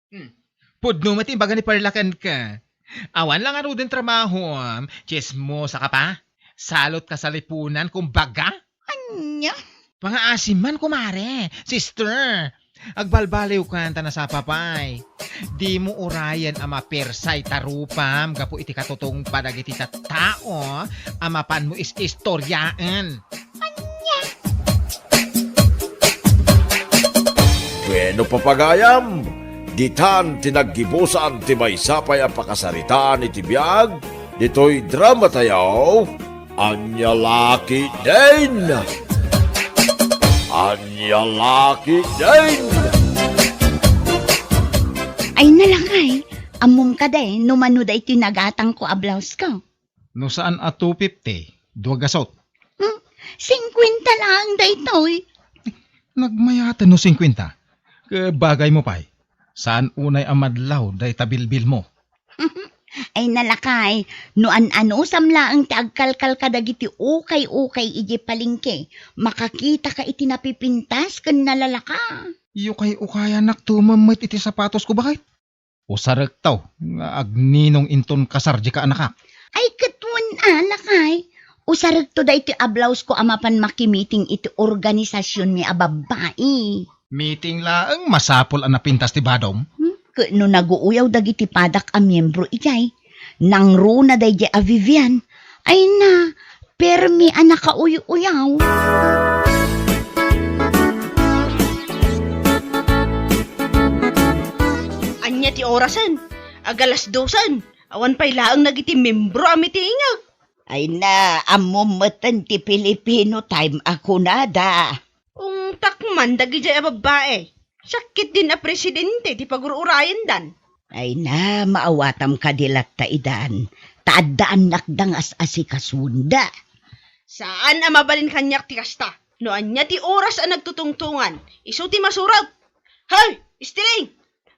Hmm. Pudno met ti imbaga ni Perla kenka. Awan la ngaruden trabaho, tsismosaka pa? Salot ka salipunan, kumbaga? Ania? Pangaasim man, kumare, sister. Agbalbaliwkan ta nasapa pay. Dimo urayen a mapirsay ta rupam gapu iti katutungpa dagiti tattao a mapanmo is-istoriaen. Ania? Bueno, papagayam, ditan ti naggibusan ti maysa pay a pakasaritaan iti biag ditoy dramatayo, Ania la ketdin? Ania la ketdin? Ay na, lakay, ammom kadi no mano daytoy nagatangko a blouseko? No saan a two fifty, dua gasut. Hmm, singkuenta laeng daytoy. Nagmayaten no singkuenta. Ket bagaymo pay, saan unay a madlaw dayta bilbilmo. Ay na, lakay, no an-anusam laeng ti agkalkal kadagiti ukay-ukay idiay palengke, makakitaka iti napipintas ken nalalaka. Ukay-ukayanakto met iti sapatosko, baket. Usarekto nga agninong inton kasar dika anakak. Ay, ket wen a, lakay. Usarekto daytoy a blouseko a mapan makimiting iti organisasionmi a babbai. Miting laeng masapul a napintas ti badom? Hmm? Ket no naguuyaw dagiti padak a miembro idiay, nangruna daydiay a Vivian, ay na, permi a nakauy-uyaw. Ania ti orasen? Agalas dosen. Awan pay laeng dagiti miembro a mitingek. Ay na, ammom metten ti Filipino time a kunada. Ungtak man dagidiay a babbai. Siak ketdin a presidente ti pagur-urayendan. Ay na, maawatam kadi latta idan, ta adda annak da nga as-asikasuenda. Saan a mabalin kaniak ti kasta. No ania ti oras a nagtutungtongan, isu ti masurot. Hoy, Estiling!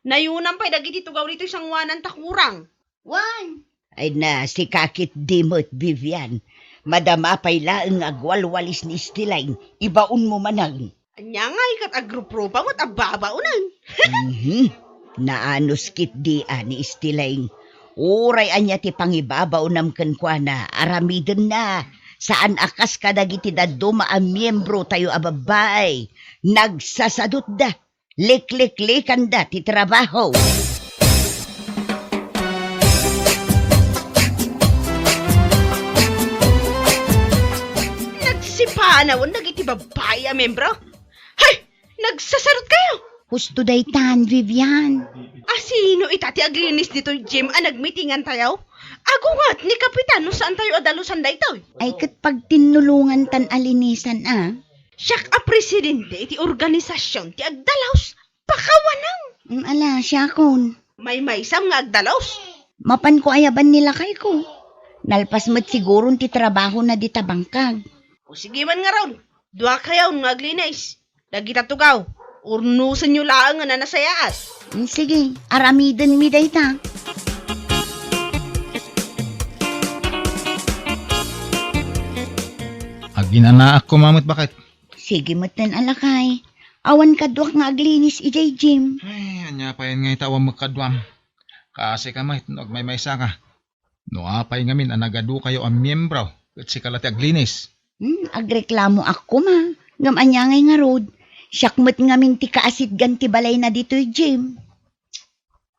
Nayunam pay dagiti tugaw ditoy sangoanan ta kurang. Wen. Ay na, sika ketdi met, Vivian. Madama pay laeng nga agwalwalis ni Estiling, ibaonmo manen. Ania ngay ket agruprupa met a babaonen? Mhm. Naanus ketdi a ni Estiling. Uray ania ti pangibabaonam kenkuana, aramidenna. Saan a kas kadagiti dadduma a miembro tayo a babbai. Nagsasadutda. Likliklikanda ti trabaho. Nagsipanawen dagiti babbai a membro. Hay! Nagsasarot kayo! Husto daytan, Vivian. A sino ita ti aglinis ditoy gym a nagmitingan tayo? Agunget ni Kapitan no saan tayo a dalusan daytoy. Ay, ket pagtinnulongan tan a linisan, a. Siak a presidente iti organisasyon ti agdalus, pakawanem. Mm, ala, siakon. Maymaysam nga agdalus. Mapanko ayaban ni lakayko. Nalpas met siguron ti trabahona dita bangkag. O sige man ngarud, dua kayon nga aglinis. Dagita tugaw, Urnosenyo laengen a nasayaat. Mm, sige, aramidenmi dayta. Aginanaak koma met, baket. Sige metten a lakay. Awan kaduak nga aglinis idiay gym. Ay, ania pay ngay ta awan met kaduam. Kaasi ka met no agmaymaysa ka. No apay ngamin a nagadukayo a miembro, ket sika la ti aglinis. Hmm, agreklamoak koma. Ngem ania ngay ngarud? Siak met ngamin ti kaasitgan ti balayna ditoy gym.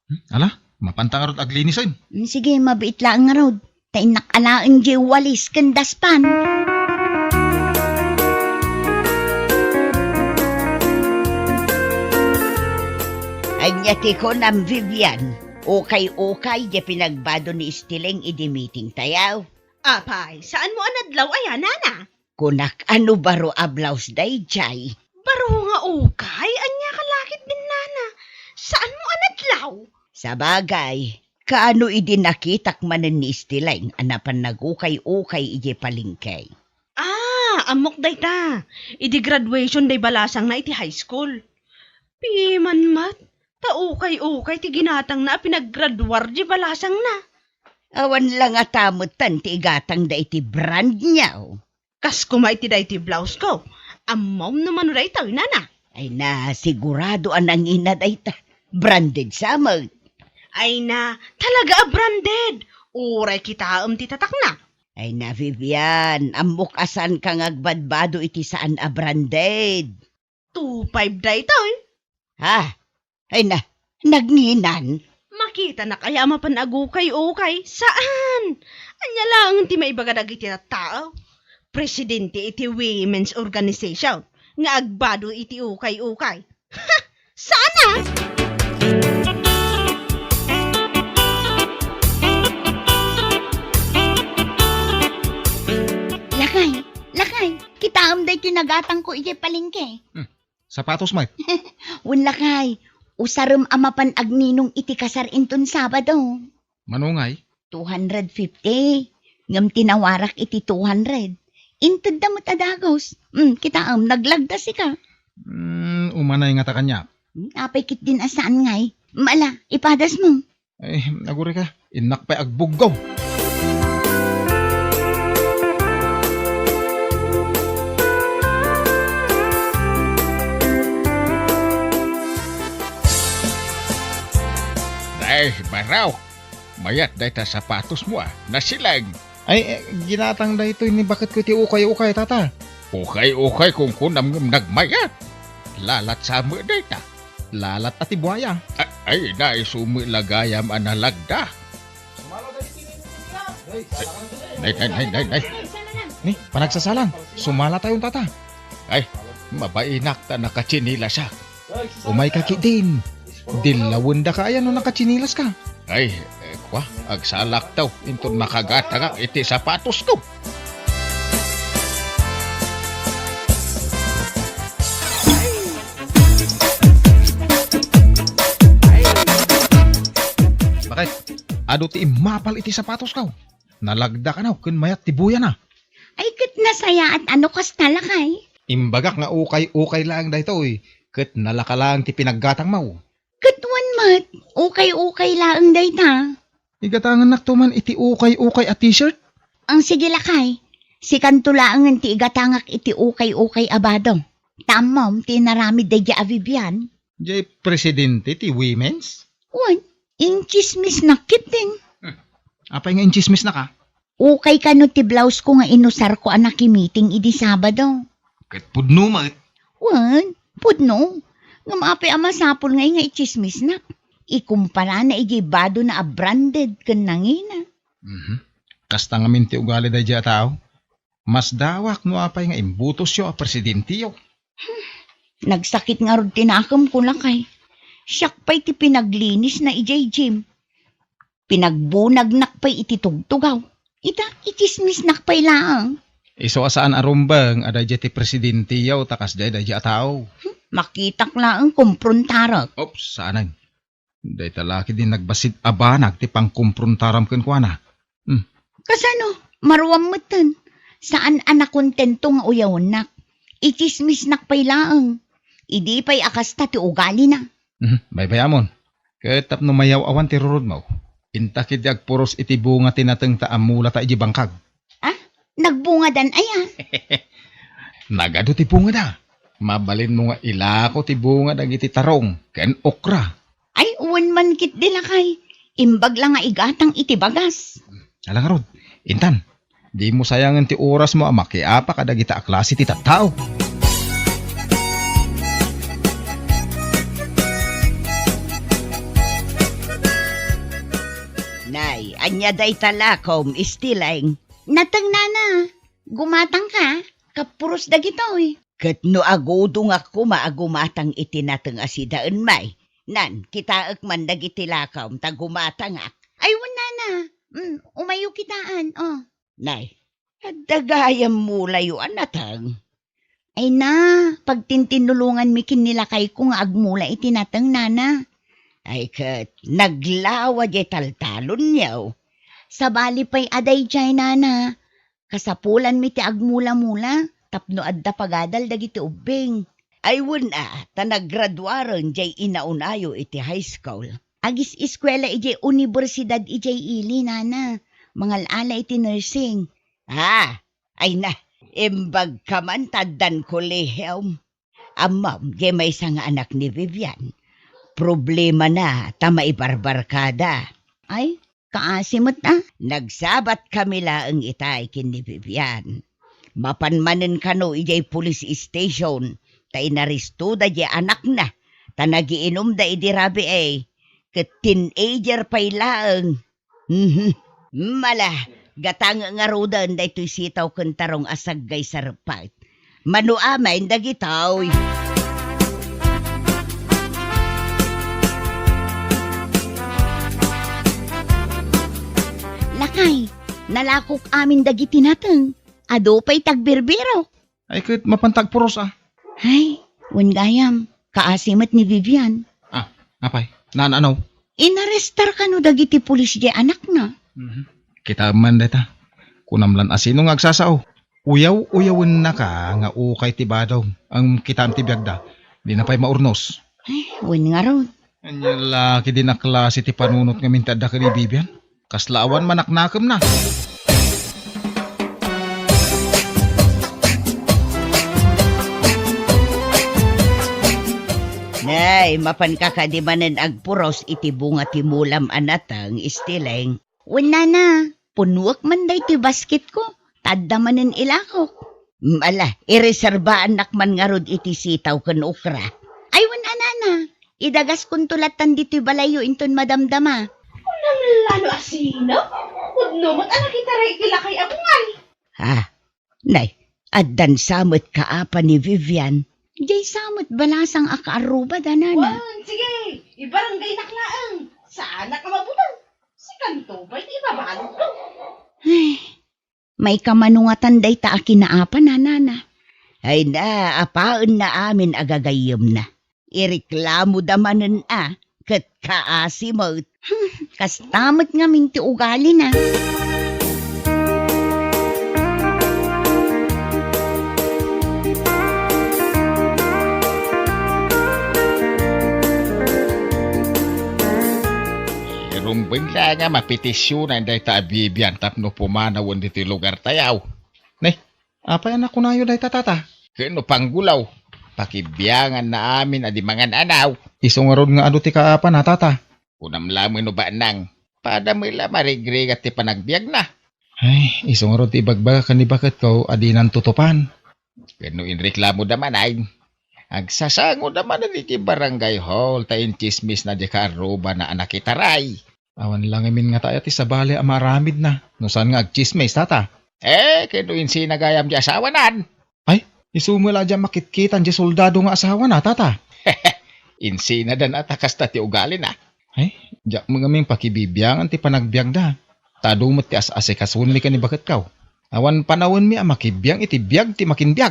Hmm, ala, mapanta ngarud aglinisen. Hmm, sige, mabiit laeng ngarud. Ta innak alaen diay walis ken daspan. Ania ti kunam, Vivian? Ukay-ukay diay pinagbado ni Estiling idi meeting tayo. Apay, saanmo a nadlaw aya, nana? Kunak, ano baro a blouse daydiay? Baro nga ukay? Ania ka lakit din, nana? Saanmo a nadlaw? Sabagay, kaano idi nakitak manen ni Estiling a napan nagukay-ukay idiay palengke? Ah, ammok dayta. Idi graduation day balasangna iti high school. Piman met, ta ukay-ukay ti ginatangna a pinaggraduar di balasangna. Awan la ngata metten ti igatangda iti brand niya. Kas koma iti daytoy blouse ko. Ammom no mano daytoy, nana? Ay na, sigurado a nangina dayta. Branded sa met. Ay na, talaga a branded. Uray kitaem ti tatakna. Ay na, Vivian, ammok a saan ka nga agbadbado iti saan a branded. Two five daytoy. Ha? Ay na, nagnginan? Makitanak aya a mapan agukay-ukay? Saan! Ania laeng ti maibaga dagiti tattao? Presidente iti women's organization nga agbado iti ukay-ukay. Ha! Saan a? Lakay, lakay, kitaem daytoy nagatangko idiay palengke. Hmm. Sapatos met. Wen lakay, usarem a mapan agninong iti kasar inton Sabado. Mano ngay? Two hundred fifty. Ngem tinawarak iti two hundred. Intedda met a dagus. Hmm, kitaem, naglagda sika. Hmm, umanay ngata kaniak. Hmm, apay ketdin a saan ngay? Mala, ipadasmo. Ay, agurayka, innak pay agbuggaw. Ay, baro. Mayat dayta sapatosmo a, nasilag. Ay, eh, ginatang daytoy ni baketko iti ukay-ukay, tata. Ukay-ukay kunkunam ngem nagmayat. Lalat sa met dayta. Lalat a ti buaya. A-, ay, na, isu met la gayam a nalagda. Nay, nay, nay, nay, nay. Ni, panagsasalang. Sumalatayon, tata. Ay, mabainak ta nakatsinilasak. Umayka ketdin. Dillawendaka aya no nakatsinilaska. Ay, eh, kua, agsalakto inton makagatangak iti sapatosko. Baket, adu ti immapal iti sapatosko. Nalagda kano ken mayat ti buyana. Ay, ket nasayaat a no kasta, lakay. Imbagak nga ukay-ukay laeng daytoy, ket nalaka laeng ti pinaggatangmo. Ket wen met, ukay-ukay laeng dayta. Igatangennakto man iti ukay-ukay a t-shirt? Ang sige, lakay. Sikanto laengen ti igatangak iti ukay-ukay a bado. Ta ammom ti inaramid daydiay a Vivian. Diay presidente ti women's? Wen, intsismisnak ketdin. Hmm. Apay nga intsismisnaka? Ukay kano ti blouse ko nga inusarko a nakimeeting idi Sabado. Ket pudno met. Wen, pudno. Ngem apay a masapul ngay nga itsismisnak? Ikumpara na idiay badona a branded ken nangina. Mhm. Kasta ngamin ti ugali daydiay a tao. Masdawak no apay nga imbutosyo a presidentiyo. Nagsakit ngarud ti nakemko, lakay. Siak pay ti pinaglinisna idiay gym. Pinagbunagnak pay iti tugtugaw. Ita, itsismisnak pay laeng. Isu a saan a rumbeng a daydiay ti presidentiyo ta kasdiay daydiay a tao. Hmm, makitak laeng kumprontarek. Oops, saanen. Dayta la ketdi nagbassit a banag ti pangkumprontaram kenkuana. Hmm. Kasano? Maruam metten. Saan a nakontento nga uyawennak. Itsismisnak pay laeng. Idi pay a kasta ti ugalina. Mhm, baybayamon. Ket tapno mayaw-awan ti rurudmo, inta ketdi agpuros iti bunga ti natengta a mulata idiay bangkag. Ah, nagbungadan aya? Nagadu ti bungada. Mabalinmo nga ilako ti bunga dagiti tarong ken okra. Ay, wen man ketdi, lakay. Imbag la nga igatang iti bagas. Ala ngarud, intan, dimo sayangen ti orasmo a makiapa kadagita a klase ti tattao. Nay, ania dayta lakom, Istileng? Nateng, nana. Gumatangka, kapuros dagitoy. Ket no agudongak koma a gumatang iti nateng a sidaen, may, nan, kitaek man dagiti lakom ta gumatangak. Ay, wen, nana. Mm, umayo kitaan, oh. Nay, adda gayam mulayo a nateng. Ay na, pagtintinnulonganmi ken ni lakayko nga agmula iti nateng, nana. Ay ket, naglawa diay taltalonyo. Sabali pay a daydiay, nana. Kasapulanmi ti agmula-mula tapno adda pagadal dagiti ubbing. Ay wen a, ta nagraduaren diay inauna-una iti high school. Agis-eskuela idiay universidad idiay ili, nana. Mangal-ala iti nursing. Ah, ay na, imbagka man ta addan kolehiom. Ammom, diay maysa nga anak ni Vivian. Problemana ta maibarbarkada. Ay, kaasi met a. Nagsabatkami laeng itay ken ni Vivian. Mapan manen kano idiay police station, ta inarestoda diay anakna, ta nagiinumda idi rabii, ket teenager pay laeng. Mhm. Mala, gatang ngaruden daytoy sitaw ken tarong a saggay sarpet. Mano amin dagitoy. Lakay, nalakok amin dagiti nateng. Adu pay ti agbirbirok. Ay, ket mapanta agpuros a. Ay, wen gayam, kaasi met ni Vivian. Ah, apay, naan-ano? Inarestar kano dagiti pulis diay anakna. Mhm. Kitaem man dayta. Kunam lan a sino nga agsasao. Uyaw-uyawennaka nga ukay ti badom. Ngem kitaem ti biagda. Dina pay maurnos. Ay, wen ngarud. Ania la ketdi a klase ti panunot ngamin ti adda ken ni Vivian? Kasla awan manaknakemna. Nay, mapanka kadi manen agpuros iti bunga ti mulam a nateng, Istileng? Wen, nana, punnuek man daytoy basketko, ta adda manen ilakok. Mm, ala, ireserbaannak man ngarud iti sitaw ken okra. Ay, wen a, nana, idagaskonto lattan ditoy balayyo inton madamdama. Kunam la no asino? Pudno met a nakitaray iti lakay a bungal. Ah, nay, addan sa met kaapa ni Vivian. Diay sa met balasang a kaarrubada, nana. Wen, sige, ibarangaynak laeng. Saanak a mabuteng. Sikanto pay ti ibabalutko. Ay, maikano ngatan dayta a kinaapa, nana. Ay na, apaenna amin a gagayyemna. Ireklamoda manen a, ket kaasi met. Hmm, kasta met ngamin ti ugalina. Irumbeng la nga mapetisionan dayta a Vivian tapno pumanawen ditoy lugartayo. Ne, apay a nakunayo dayta, tata? Ken no panggulaw, pakibianganna amin a di mangan-anaw. Isu ngarud nga adu ti kaapana, tata? Kunam laeng no banang, pada met la marigrigat ti panagbiagna. Ay, isu ngarud ti ibagbagak ken ni baketko a dinan tutupan. Ken no inreklamoda manen, agsasangoda manen iti barangay hall ta intsismisna diay kaarrubana a nakitaray. Awan la ngamin ngata aya ti sabali a maaramidna no saan nga agtsismis, tata. Eh, ken no insina gayam diay asawana? Ay, isu met la diay a makitkitan diay soldado nga asawana, tata. Insina dan a ta kasta ti ugalina. Ay, diak met ngamin pakibibiangan ti panagbiagda. Ta adu met ti as-asikasonmi ken ni baketko. Awan panawenmi a makibiang iti biag ti makinbiag.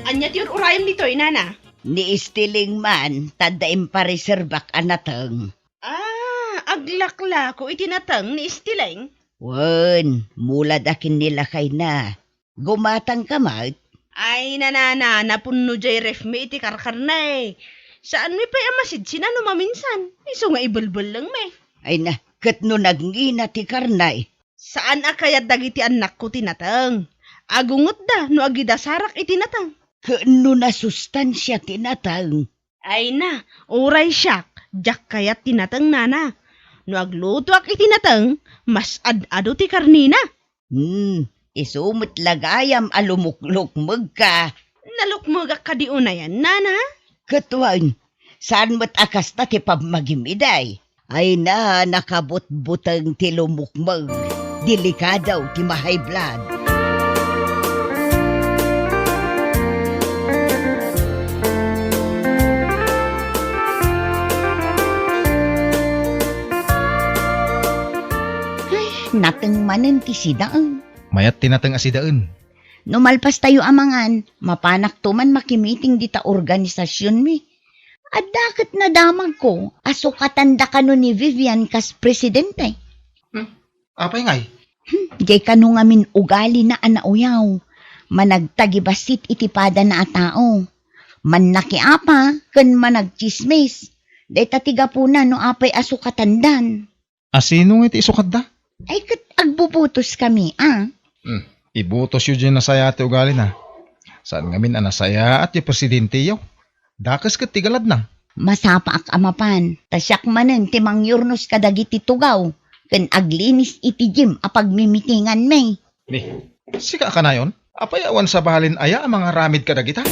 Ania ti ur-urayem ditoy, nana? Ni Istileng man, ta adda impareserbak a nateng. Ah, aglaklako iti nateng ni Istileng? Wen, mulada ken ni lakayna. Gumatangka met? Ay, nanana, napunno jay ref mi iti karkarna, eh. Saanmi pay a masidsina no maminsan. Isu nga ibelbellengmi. Ay na, ket no nagngina ti karna, eh. Saan a kayat dagiti annakko ti nateng. Agungotda no agidasarak iti nateng. Ket no nasustansia ti nateng? Ay na, uray siak, diak kayat ti nateng, nana. No aglutoak iti nateng, mas ad-adu ti karnina. Hmm, isu met la gayam a lumuklukmegka. Nalukmegak kadi unayan, nana? Ket wen, saan met a kasta ti pammagim idi? Ay na, nakabutbuteng ti lumukmeg. Delikado ti ma-high blood. Ay, nateng manen ti sidaen. Mayat ti nateng a sidaen. No malpastayo a mangan, mapanakto man makimiting dita organisasionmi. Adda ket nadamagko a sukatanda kano ni Vivian kas presidente. Hmm, apay ngay? Hmm, jay kano ngamin ugalina a nauyaw. Managtagibassit iti padana a tao. Mannakiapa ken managtsismis. Dayta ti gapuna no apay a sukatandan. A sino nga iti isukatda? Ay, ket agbubutoskami, a. Hmm, ibutosyo diay nasayaat ti ugalina. Saan ngamin a nasayaat ti presidenteyo. Dakes ket ti galadna. Masapaak a mapan, ta siak manen ti mangyurnos kadagiti tugaw ken aglinis iti gym a pagmimitinganmi. Ni, sika a kanayon? Apay awan sabalin aya a mangaramid kadagita?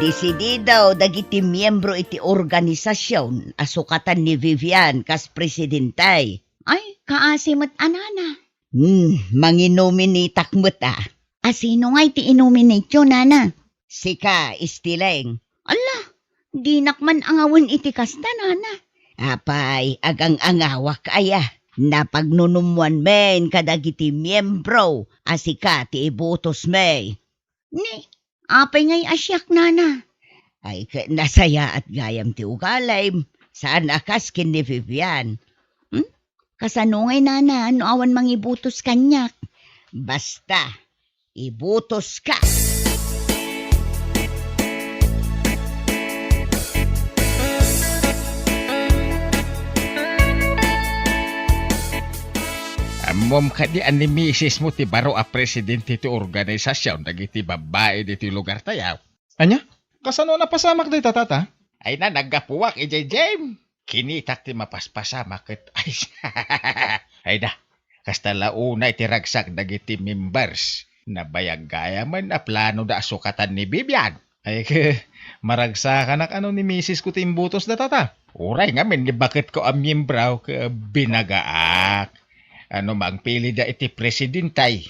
Desidido dagiti miembro iti organisasion a sukatan ni Vivian kas presidente. Ay, kaasi met a nana. Hmm, manginominitak met a. A sino ngay ti inominatyo, nana? Sika, Istileng. Ala, dinak man angawen iti kasta, nana. Apay, agang-angawak aya. Napagnunummoanmin kadagiti miembro a sika ti ibutosmi. Ni, apay ngay a siak, nana? Ay, ket nasayaat gayam ti ugalim. Saan a kas ken ni Vivian. Hmm? Kasano ngay, nana, no awan mangibutos kaniak? Basta, ibutoska. Ammom kadi a ni misismo ti baro a presidente ti organisasion dagiti babbai ditoy lugartayo? Ania? Kasano a napasamak dayta, tata? Ay na, naggapuak idiay gym. Kinitak ti mapaspasamak ket ay, ay da, kasta la unay ti ragsak dagiti members. Nabayag gayamen a planoda a sukatan ni Vivian. Ay, ke, maragsakanak a no ni misis ko ti imbutosda, tata. Uray ngamin ni baketko a miembro ket binagaak. A no mangpilida iti presidente,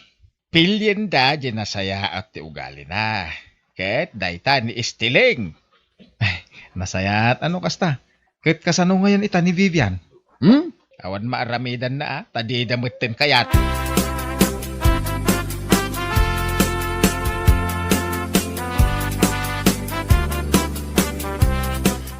pilienda diay nasayaat ti ugalina. Ket dayta ni Istileng. Ay, nasayaat a no kasta. Ket kasano ngayen ita ni Vivian? Hmm? Awan maaramidanna a, ta dida metten kayat.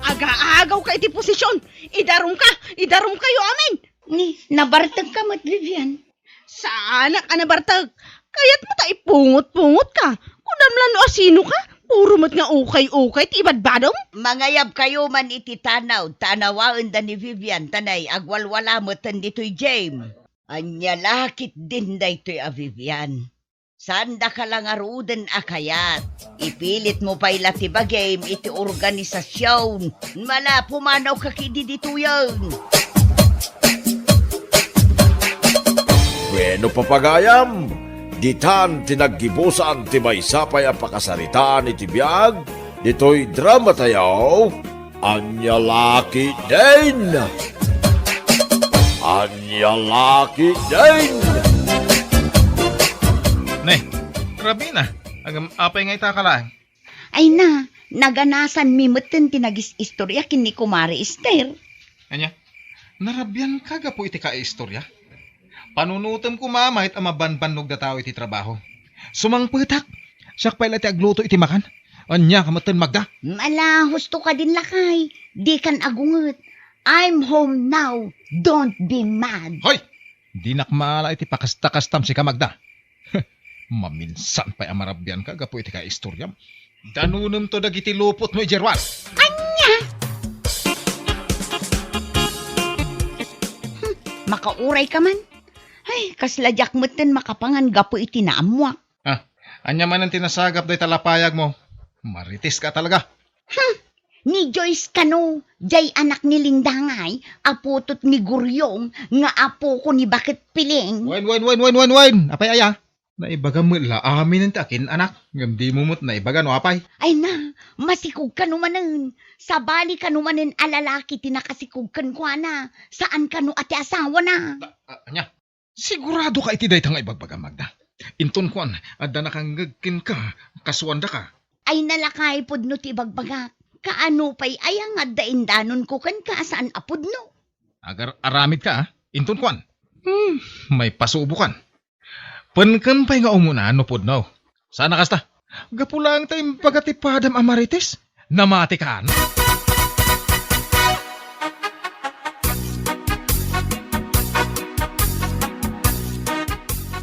Agaagawka iti posisyon! Idarumka! Idarumkayo amin! Ni, nabartekka met, Vivian. Saanak a nabartek. Kayatmo ta ipungot-pungotka. Kunam la no asinoka. Puro met nga ukay-ukay ti ibadbadom. Mangayabkayo man iti tanod ta anawaenda ni Vivian ta nay agwalwala metten ditoy gym. Ania la ketdin daytoy a Vivian? Saandaka la ngaruden a kayat. Ipilitmo pay la ti bagim iti organisasion. Mala, pumanawka ketdi ditoyen. Bueno, papagayam, ditan ti naggibusan ti maysa pay a pakasaritaan iti biag ditoy dramatayo, Ania la ketdin! Ania la ketdin! Ne, rabina, agam-, apay nga ita ka laeng? Ay na, naganasanmi metten ti nagis-istorya ken ni Kumare Ester. Ania? Narabianka gapu iti kaiistorya? Panunotem koma met a mabanbannog dataw iti trabaho. Sumangpetak! Siak pay la ti agluto iti makan. Ania ka metten, Magda? Ala, husto kadin, lakay. Dikan agunget. I'm home now. Don't be mad. Hoy! Dinak maala iti pakastakastam, sika, Magda. Maminsan pay a marabianka gapu iti kaistoryam. Danunemto dagiti lupotmo idiay ruar. Ania? Hmm, makaurayka man. Ay, kasla diak metten makapangan gapu iti naammoak. Ah, ania manen ti nasagap dayta lapayagmo? Mariteska talaga. Hmm, ni Joyce kano, jay anak ni Linda ngay, aputo ni Guryong, nga apoko ni Baket Piling. Wen, wen, wen, wen, wen, wen! Apay aya? Naibagam met la aminen ti akin-anak, ngem dimo met naibaga no apay. Ay na, masikog kano manen. Sabali kano manen a lalaki ti nakasikog kenkuana, saan kano a ti asawana. Ah, ah, ania? Sigurado ka iti dayta nga ibagbaga, Magda? Inton kuan, adda nakangngeg kenka, kasuandaka. Ay nalakay pudno ti ibagbagak. Kaano pay aya nga adda indanonko kenka a saan a pudno? Agar-aramid ka, ah? Inton kuan. Hmm, may pasubokan. Penken pay nga umuna no pudno. Saan a kasta? Gapu laeng ta imbaga ti padam a Marites, namati kan.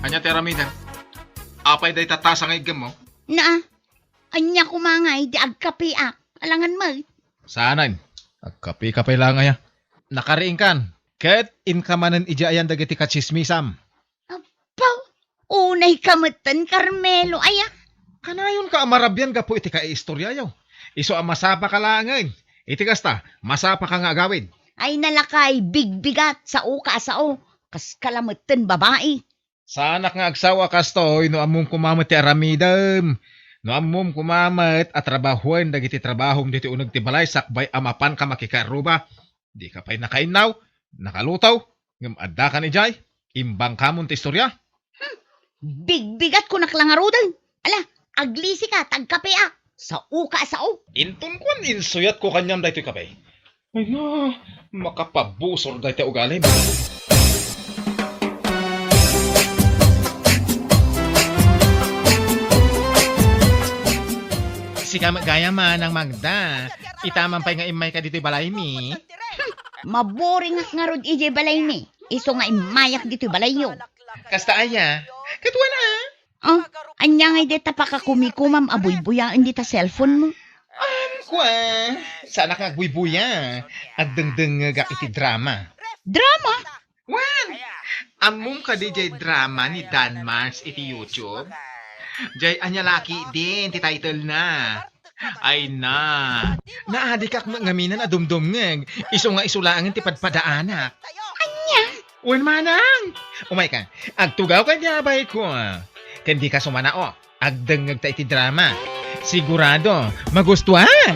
Ania ti aramidem? Apay dayta tasa nga iggemmo? Naa, ania koma ngay ti agkapiak? Alangan met. Saanen. Agkapi ka pay laeng aya. Nakariingkan. Ket inka manen idiay ayan dagiti katsismisam. Apo, unay ka metten, Carmelo, aya? Kanayonka a marabian gapu iti kaiistoriayo. Isu a masapaka laengen. Iti kasta, masapaka nga agawid. Ay nalakay, bigbigat, sao ka a sao. Kaska la metten babai. Saanak nga agsao a kastoy no ammom koma met ti aramidem. No ammom koma met a trabahoen dagiti trabahom ditoy uneg ti balay sakbay a mapanka makikaruba. Dika pay nakainnaw, nakaluto, ngem addakan idiay, imbangkamon ti istoria. Hmm, bigbigat kunak la ngaruden. Ala, aglisika, ta agkapiak. Sao ka a sao. Inton kuan, insuyatko kaniam daytoy kape. Ay na, makapabusor dayta ugalim. Sika met gayam, Manang Magda. Ita man pay nga immayka ditoy balaymi. Maburingak ngarud idiay balaymi. Isu nga immayak ditoy balayyo. Kasta aya? Ket wen a? Oh, ania ngay dayta pakakumikumam a buybuyaen dita cellphone mo? Um, kua, saanak nga agbuybuya. Agdengdengngegak iti drama. Drama? Wen! Ammom kadi jay drama ni Dan Mars iti YouTube? Jay Ania Laki Din ti title na. Ay na, naadikak met ngamin a dumdumngeg, isu nga isu laengen ti padpadaanak. Ania? Wen manang! Umayka, agtugawka iti abayko. Ken dika sumanao, agdengngegta iti drama. Sigurado, magustuhan!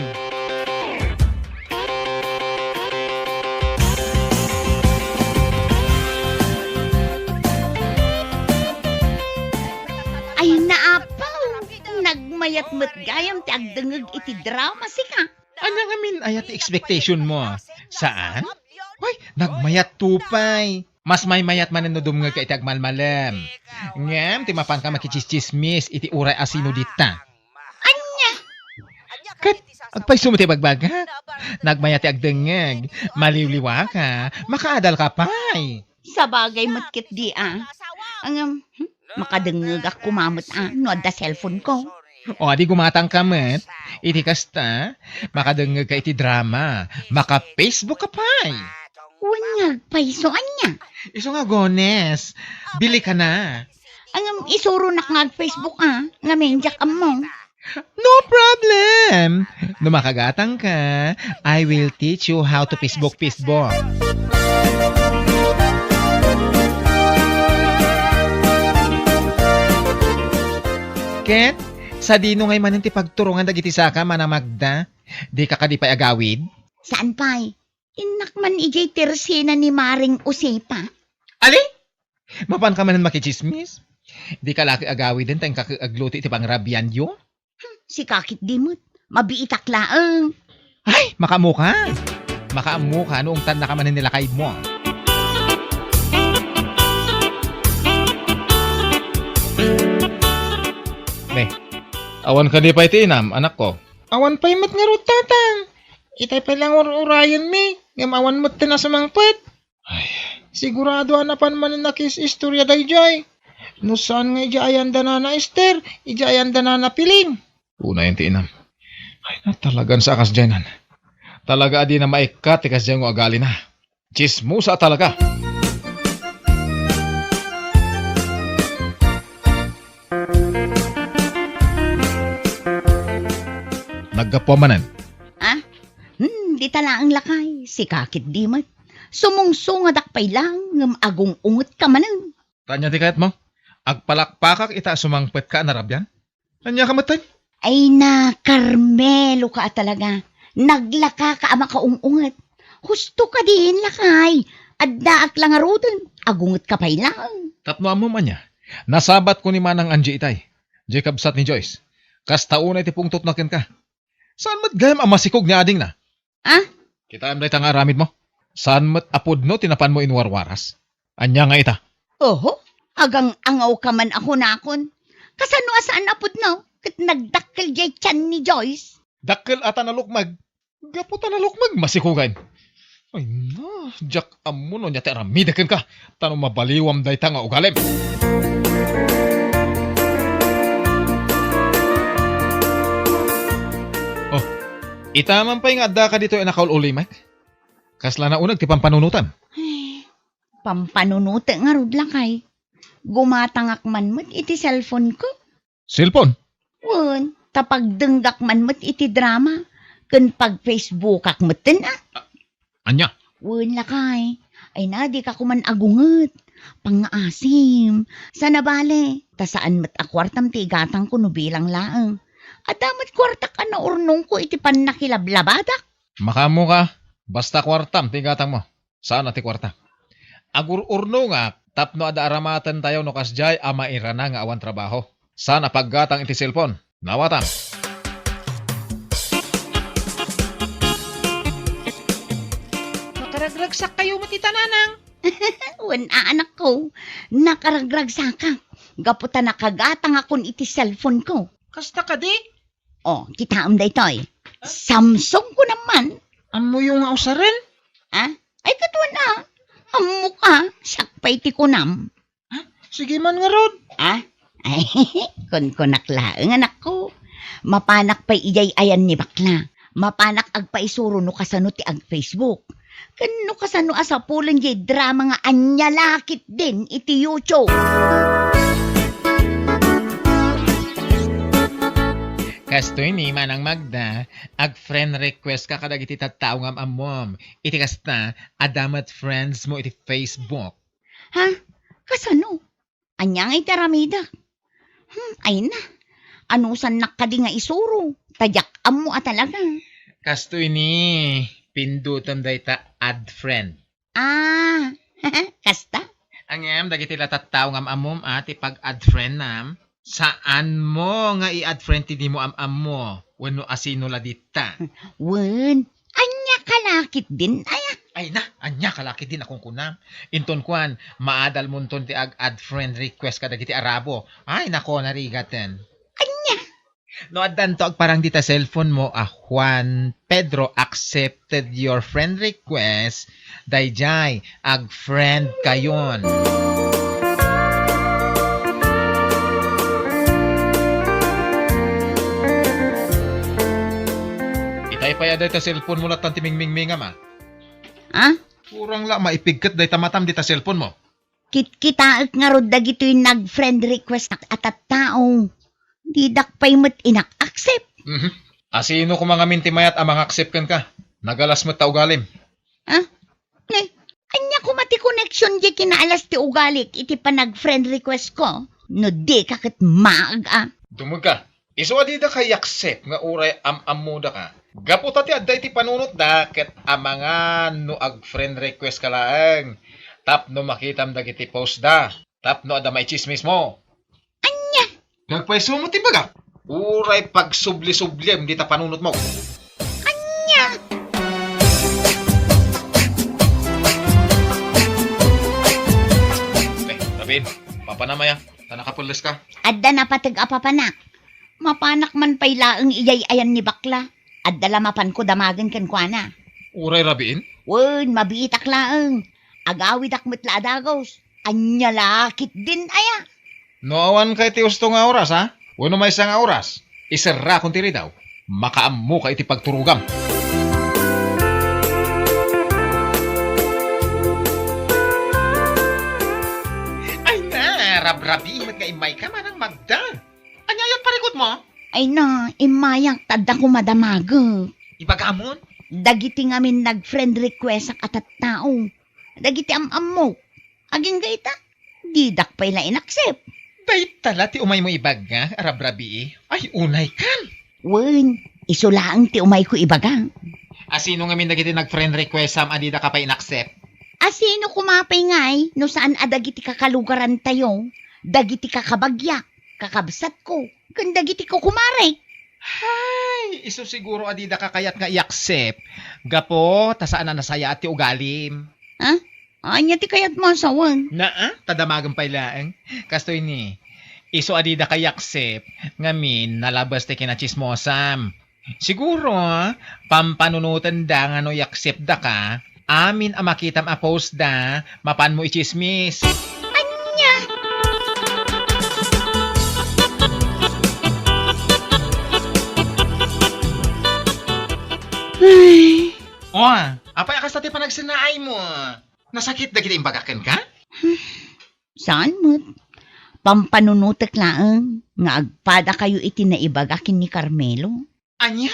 Ay, naapaw! Nagmayat met gayam ti agdengngeg iti drama, sika. Ania ngamin aya ti expectation mo? Saan? Hoy, nagmayat to pay. Mas maymayat manen no dumngegka iti agmalmalem. Ngem ti mapanka makitsismis iti uray a sino dita. Ania? Ket agpayso met ti bagbagak. Nagmayat ti agdengngeg. Maliwliwaka. Makaadalka pay. Sabagay met ketdi a. Ngem, hmm, makadengngegak koma met a no adda cellphone ko. O, adi gumatangka met. Iti kasta, makadengngegka iti drama. Maka-Facebook ka pay. Wen nga agpayso, ania? Isu nga agones. Bilikana. Ngem isuronak nga ag-Facebook a, ngamin diak ammo. No problem! No makagatangka, I will teach you how to Facebook, Facebook. Ket, sadino ngay manen ti pagturongan dagiti saka, Manang Magda? Dika kadi pay agawid? Saan pay? Innak man idiay tersena ni Maring Josefa. Ali? Mapanka manen makitsismis? Dika la agawiden ta inka agluto iti pangrabianyo? Hmm, sika ketdi met. Mabiitak laeng. Ay, makaammoka. Makaammoka no ungtannaka manen ni lakaymo. Ne, awan kadi pay ti inam, anakko? Awan pay met ngarud, tatang. Itay pay la nga ur-urayenmi, ngem awan metten a sumangpet. Ay. Sigurado a napan manen a nakis-istorya daydiay. No saan nga idiay ayan da Nana Ester, idiay ayan da Nana Piling. Unayen ti inam. Ay na, talagan sa a kasdiay nan. Talaga a dina maikkat ti kasdiay nga agalina. Tsismosa a talaga. Naggapuam manen. Ah? Hmm, dita laeng lakay. Sika ketdi met. Sumungsungadak pay laeng ngem agung-ungetka manen. Ania ti kayatmo? Agpalakpakak ita a sumangpetka a narabian? Ania ka metten? Ay na, Carmelo ka a talaga. Naglaka ka a makaung-unget. Husto kadin, lakay. Addaak la ngaruden. Agungetka pay laeng. Tapno ammom ania, nasabatko ni Manang Angie itay. Diay kabsat ni Joyce. Kasta unay ti pungtotna kenka. Saan met gayam a masikog ni adingna? Ah? Kitaem dayta nga aramidmo? Saan met a pudno ti napanmo inwarwaras? Ania nga ita? Oho, agang-angawka man a kunakon. Kasano a saan a pudno ket nagdakkel diay tian ni Joyce? Dakkel a ta nalukmeg. Gapu ta nalukmeg, masikogen. Ay na, diak ammo no ania ti aramidek kenka, ta no mabaliwam dayta nga ugalim. Oh, ita man pay nga addaka ditoy a nakaul-ulimek? Kasla nauneg ti pampanunotem? Ay, pampanunotek ngarud, lakay. Gumatangak man met iti cellphone ko. Cellphone? Wen, ta pagdenggak man met iti drama, ken pag-Facebookak metten a. A-, ania? Wen, lakay. Ay na, dika koman agunget. Pangngaasim. Saan a bale, ta saan met a kuartam ti igatangko no bilang laeng. Adda met kuartak a naurnongko iti pannakilablabadak. Makaammoka, basta kuartam ti igatangmo. Saan a ti kuarta. Agur-urnongak tapno adda aramatentayo no kasdiay a mairana nga awan trabaho. Saan a paggatang iti cellphone. Nawatam. Nakaragragsakkayo met ita, Nanang. Wen a, anakko. Nakaragragsakak. Gapu ta nakagatangakon iti cellphone ko. Kasta kadi? Oh, kitaem daytoy. Samsung ko naman. Ammoyo nga usaren? Ah? Ay, katuan a. Ammoka, siak pay ti kunam. Ah, sige man ngarud. Ah? Ay, kunkunak laeng, anakko. Mapanak pay idiay ayan ni bakla. Mapanak agpaisuro no kasano ti ag-Facebook. Ken no kasano a sapulen diay drama nga ania la ketdin iti YouTube. Kastoy ni Manang Magda, ag-friend request ka kadagiti tattao nga am-ammom. Iti kasta, adda met friends mo iti Facebook. Ha? Kasano? Ania nga iti aramidek? Hmm, ay na. Anusannak kadi nga isuro? Ta diak ammo a talaga. Kastoy ni, pindutem dayta add friend. Ah, kasta? Ngem dagiti la tattao nga am-ammom a ti pag-add friend nam, saanmo nga i-add friend ti dimo am-ammo wenno asino la ditta. Wen, ania ka la ketdin, aya? Ay na, ania ka la ketdin a kunkunam? Inton kuan, maadalmonton ti ag-add friend request kadagiti Arabo. Ay nako, narigaten. Ania? No addanto agparang dita cellphone mo a Juan Pedro accepted your friend request, daydiay, ag-friend kayon. Itay pay a dayta cellphone mo lattan ti mingmingmingam, a? Ah? Kurang la maipigket dayta matam dita cellphone mo. Kitkitaek ngarud dagitoy nag-friend request a tattao. Didak pay met inak-accept. Mhm. Asino koma ngamin ti mayat a mangaccept kenka? Nagalas met ta ugalim. Ah? Ne, ania koma ti connection diay kinaalas ti ugalik iti panag-friend request ko? No dika ket maag a. Dumeg ka. Isu a didaka i-accept nga uray am-ammodaka. Gapu ta ti adda iti panunotda ket amangan no ag-friend request ka laeng tapno makitam dagiti post da, tapno adda maitsismis mo. Ania? Nagpayso mo ti bagak. Uray pagsubli-subliem dita panunot mo. Ania? Eh, David, papanam aya, ta nakapelles ka. Adda napateg a papanak. Mapanak man pay laeng idiay ayan ni bakla. Adda la mapanko damagen kenkuana. Uray rabiin? Wen, mabiitak laeng. Agawidak met la a dagus. Ania la ketdin aya? No awan kay ti usto nga oras, ha? Wenno maysa nga oras, iserrakon ti ridaw. Makaammoka iti pagturogam. Ay na, rabrabi met nga immayka, Manang Magda. Ania aya parikutmo? Ay na, immayak ta adda koma damagek. Ibagamon? Dagiti ngamin nag-friend requestak a tattao. Dagiti am-ammok. Agingga ita, didak pay la in-accept. Dayta la ti umaymo ibaga, rabrabii? Ay, unaykan! Wen, isu laeng ti umayko ibaga. A sino ngamin dagiti nag-friend requestam a didaka pay in-accept? A sino koma pay ngay no saan a dagiti kakalugarantayo, dagiti kakabagyak, kakabsatko, ken dagiti kukumarek? Hay, isu siguro a didaka kayat nga i-accept gapu ta saan a nasayaat ti ugalim. Ha? Ania ti kayatmo a sawen? Naa, ta damagem pay laeng. Kastoy ni, isu a didaka i-accept, ngamin nalabes ti kinatsismosam. Siguro, pampanunotenda nga no i-accept daka, amin a makitam a post da, mapanmo itsismis. Ania? Ay. O, apay a kasta ti panagsennaaymo? Nasakit dagiti imbagak kenka? Saan met. Pampanunotek laeng nga agpadakayo iti naibaga ken ni Carmelo. Ania?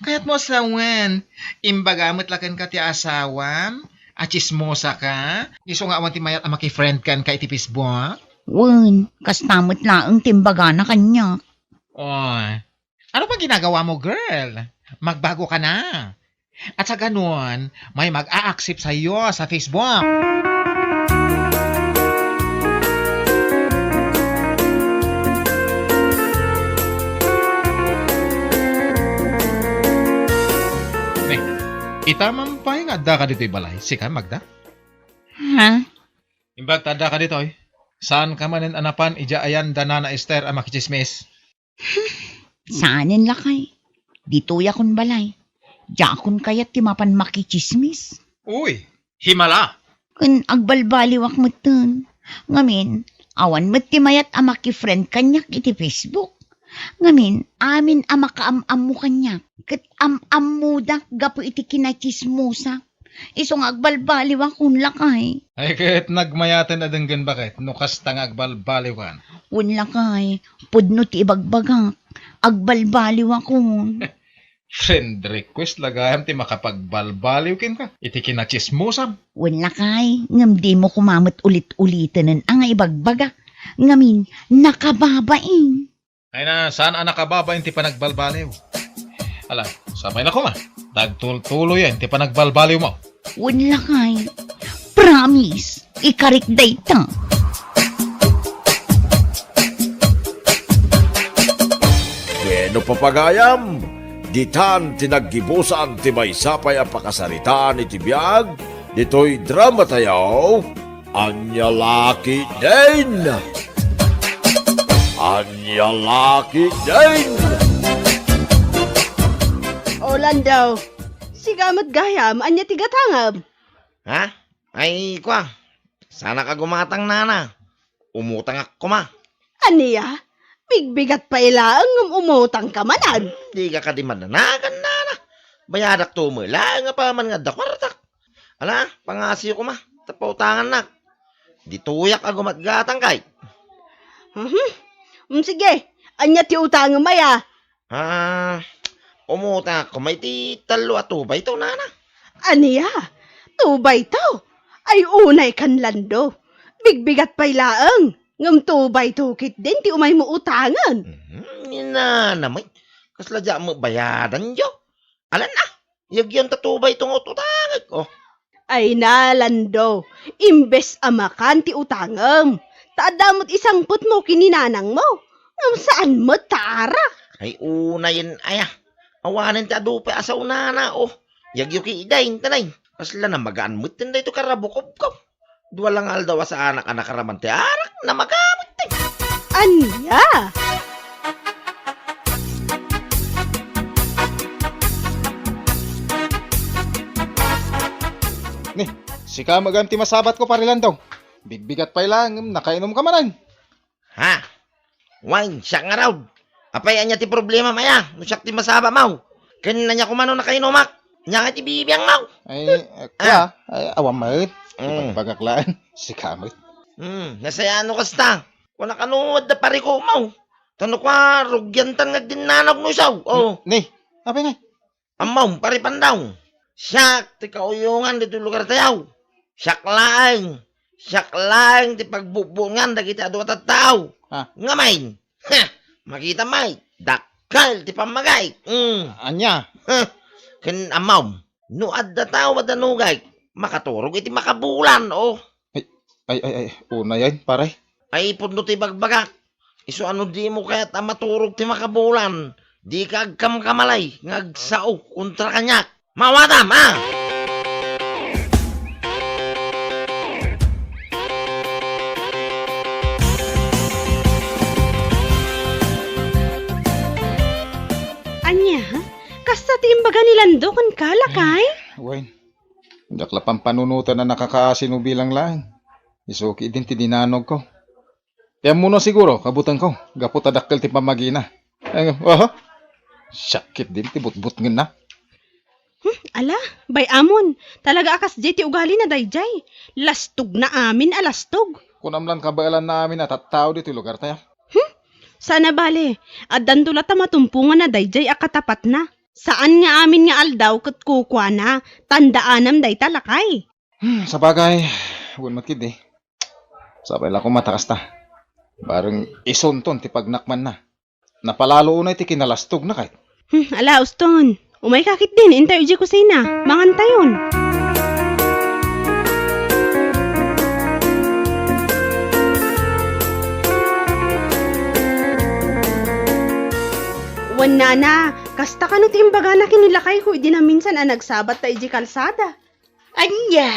Kayatmo a sawen, imbaga met la kenka ti asawam a tsismosaka, isu nga awan ti mayat a makifriend kenka iti Facebook? Wen, kasta met laeng ti imbagana kaniak. Oy, ano pay ginagawamo, girl? Magbago ka na. At sa ganun, may mag-a-accept sa'yo sa Facebook. Ne, ita man pay nga adda ka ditoy balay, sika, Magda? Ha? Imbag ta adda ka ditoy, saan ka manen a napan idiay ayan da Nana Esther a makitsismis? Saanen lakay. Ditoyakon balay. Diakon kayat ti mapan makitsismis. Uy, himala! Ken agbalbaliwak metten. Ngamin, awan met ti mayat a makifriend kaniak iti Facebook. Ngamin, amin a makaam-ammo kaniak, ket am-ammodak gapu iti kinatsismosak. Isu nga agbalbaliwakon lakay. Ay, ket nagmayaten a denggen baket no kasta nga agbalbaliwkan. Wen lakay, pudno ti ibagbagak. Agbalbaliwakon. Friend request la gayam ti makapagbalbaliw kenka iti kinatsismosam. Wen lakay, ngem dimo koma met ulit-ulitenen a nga ibagbagak. Ngamin, nakababain. Ay na, saan a nakababain ti panagbalbaliw? Ala, sapay na koma. Tagtultuloyen ti panagbalbaliwmo. Wen lakay. Promise, ikarik dayta. Bueno, papagayam, ditan ti naggibusan ti maysa pay a pakasaritaan iti biag ditoy drama tayo. Ania la ketdin? Ania la ketdin? O, Lando, sika met gayam, ania ti gatangem? Ha? Ay, kua, saanak a gumatang, nana. Umutangak koma. Ania? Bigbigat pay laeng ngem umutangka manen? Dika kadi madanagan, nana. Bayadakto met laeng apaman nga adda kuartak. Ala, pangasiyo koma, ta pautangannak. Ditoyak a gumatgatang kay. Mhm. Mm, sige, ania ti utangem aya? Ah, umutangak koma iti tallo a two by two, nana. Ania? Two by two? Ay, unaykan, Lando. Bigbigat pay laeng. Ngem two by two ketdin ti umaymo utangen. Mhm, ni nana met. Kasla diak met bayadanyo. Alan a, yagyon ta two by two nga ut-utangek, oh. Ay na, Lando, imbes a makan ti utangem, ta adda met isangpetmo ken ni nanangmo, ngem saan met ta arak. Ay, unayen aya. Awanen ti adu pay a sao, nana, oh. Yagyo ketdin, tanay. Kasla namagaan metten daytoy karabukobko. Dua la nga aldaw a saanak a nakaraman ti arak, namaga metten. Ania? Ni, sika met gayam ti masabatko, Pare Landong. Bigbigat pay laeng, ngem nakainomka manen. Ha? Wen, siak ngarud. Apay, ania ti problemam aya? No siak ti masabatmo. Ken ania koma no nakainomak? Ania ngay ti bibiangmo? Ay, ah, kua, ay, awan met. Mm. Ibagbagak laeng. Sika met. Hmm, nasayaat no kasta. Kunak no adda parikutmo. Ta no kua, rugiantan nga agdinnanogmo isu. Oh. Ni, apay ngay? Ammom, Pare Pandaw, siak ti kauyongan ditoy lugartayo. Siak laeng, siak laeng ti pagbubbuongan dagiti adu a tattao. Ah. Ngamin, ha, makitam met, dakkel ti pammagik. Mm. Ania? Ha, ken ammom, no adda tao a danogek, makaturog iti makabulan, oh. Ay, ay, ay, ay, unayen, pare. Ay, pudno ti bagbagak. Isu a no dimo kayat a maturog ti makabulan, dika agkamkamali nga agsao kontra kaniak. Maawatam, a! Ania? Kasta ti imbaga ni Lando kenka, lakay? Wen, diak la pampanunoten a nakakaasi no bilang laeng. Isu ketdin ti dinanogko. Ti ammoyo siguro, kabutengko, gapu ta dakkel ti pammagina. Eh, aha? Siak ketdin ti butbutngenna. Hmm, ala, bay-amon, talaga a kasdiay ti ugalina daydiay. Lastogna amin a lastog. Kunam lan kabaelanna amin a tattao ditoy lugartayo. Hmm? Saan a bale, addanto latta matumponganna daydiay a katapatna. Saan nga amin nga aldaw ket kukuana, tandaanam dayta, lakay. Hmm, sabagay, wen met ketdi. Sapay la koma ta kasta. Bareng isunton ti pagnakmanna. Napalalo unay ti kinalastogna kay. Hmm, ala, uston. Umayka ketdin, intayo idiay kusina. Mangantayon. Wen nana, kasta kano ti imbagana ken ni lakayko idi naminsan a nagsabatta idiay kalsada? Ania?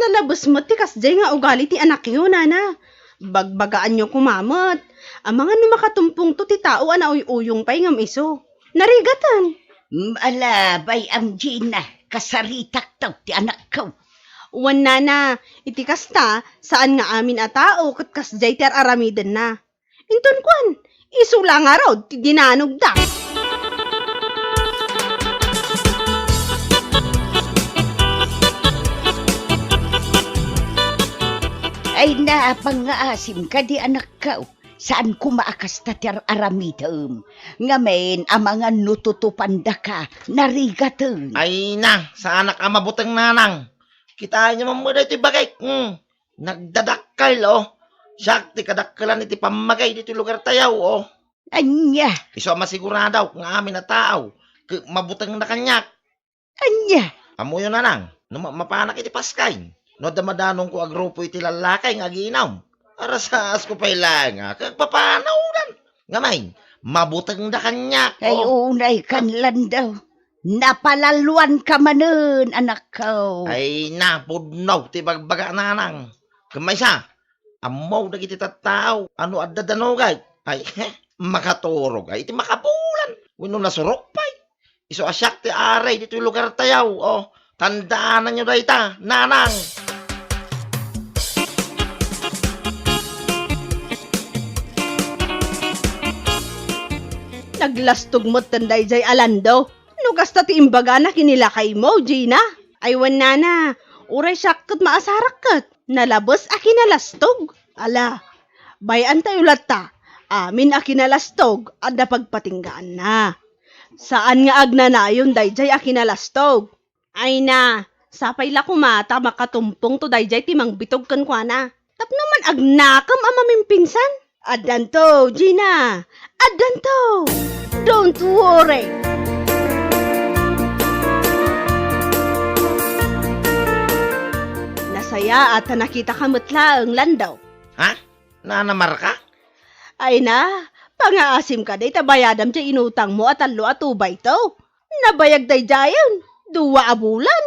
Nalabes met ti kasdiay nga ugali ti anakyo, nana. Bagbagaanyo koma met. Amangan no makatumpongto ti tao a nauy-uyong pay ngem isu. Narigaten. Mm, ala, bay-am Gina, kasaritakto ti anakko. Wen nana, iti kasta, saan nga amin a tao ket kasdiay ti ar-aramidenna. Inton kuan, isu la ngarud ti dinanogda. Ay, napan nga asim kadi, anakko. Saan koma a kasta ti ar-aramidem. Ngamin, amangan no tutupandaka, narigaten. Ay na, saanak a mabuteng, nanang. Kitaenyo man met daytoy bagik. Hmm. Nagdadakkel, oh. Siak ti kadakkelan iti pammagik ditoy lugartayo, oh. Ania? Isu a masiguradok nga amin a tao ket mabutengda kaniak. Ania? Ammoyo, nanang, no ma-, mapanak iti paskay, no adda madanongko a grupo iti lallaki nga agiinum, arasaasko pay laeng a ket agpapanawdan. Ngamin, mabutengda kaniak, oh. Ay, unay kan, Lando. Napalaloanka manen, anakko. Ay, napudno ti bagbagak, nanang. Ken maysa, ammo dagiti tattao a no adda danogek, ay, heh, makaturog ay iti makabulan wenno nasurok pay. Isu a siak ti ari ditoy lugartayo, oh, tandaananyo dayta, nanang. Naglastog metten daydiay a Lando. No kasta ti imbagana ken ni lakaymo, Gina. Ay, wen nana, uray siak ket maasarak ket nalabes a kinalastog. Ala, bay-antayo latta, amin a kinalastog adda pagpatinggaanna. Saan nga agnanayon daydiay a kinalastog. Ay na, sapay la koma ta makatumpongto daydiay ti mangbitog kenkuana. Tapno man agnakem a mamimpinsan. Addanto, Gina! Addanto! Don't worry! Nasayaat ta nakitaka met laeng, Lando. Ha? Nanamarka? Ay na, pangaasim kadi ta bayadam ti inutangmo a tallo a tubayto. Nabayag daydiayen, dua a bulan.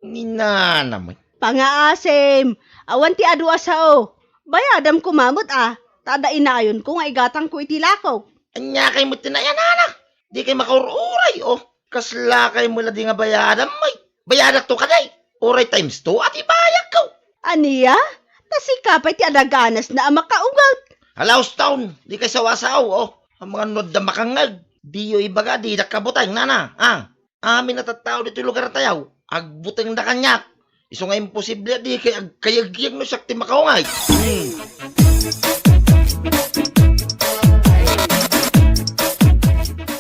Ni nana met. Pangaasim, awan ti adu a sao. Bayadam koma met a, ta adda inayonko nga igatangko iti lakok. Ania kay met ti nayanana? Dikay makaur-uray, oh. Kasla kay met la di nga bayadam, ay. Bayadakto kadi. Uray times two a ti bayadko. Ania? Ta sika pay ti adaganasna a makaugat. Hala, uston, dikay sawasaw, oh. Amangan no adda makangngeg. Diyo ibaga, didak kabuteng, nana, ah. Amin a tattao ditoy lugartayo, agbutengda kaniak. Isu nga imposible a dikay agkayagyag no siak ti makaungay. Hmm.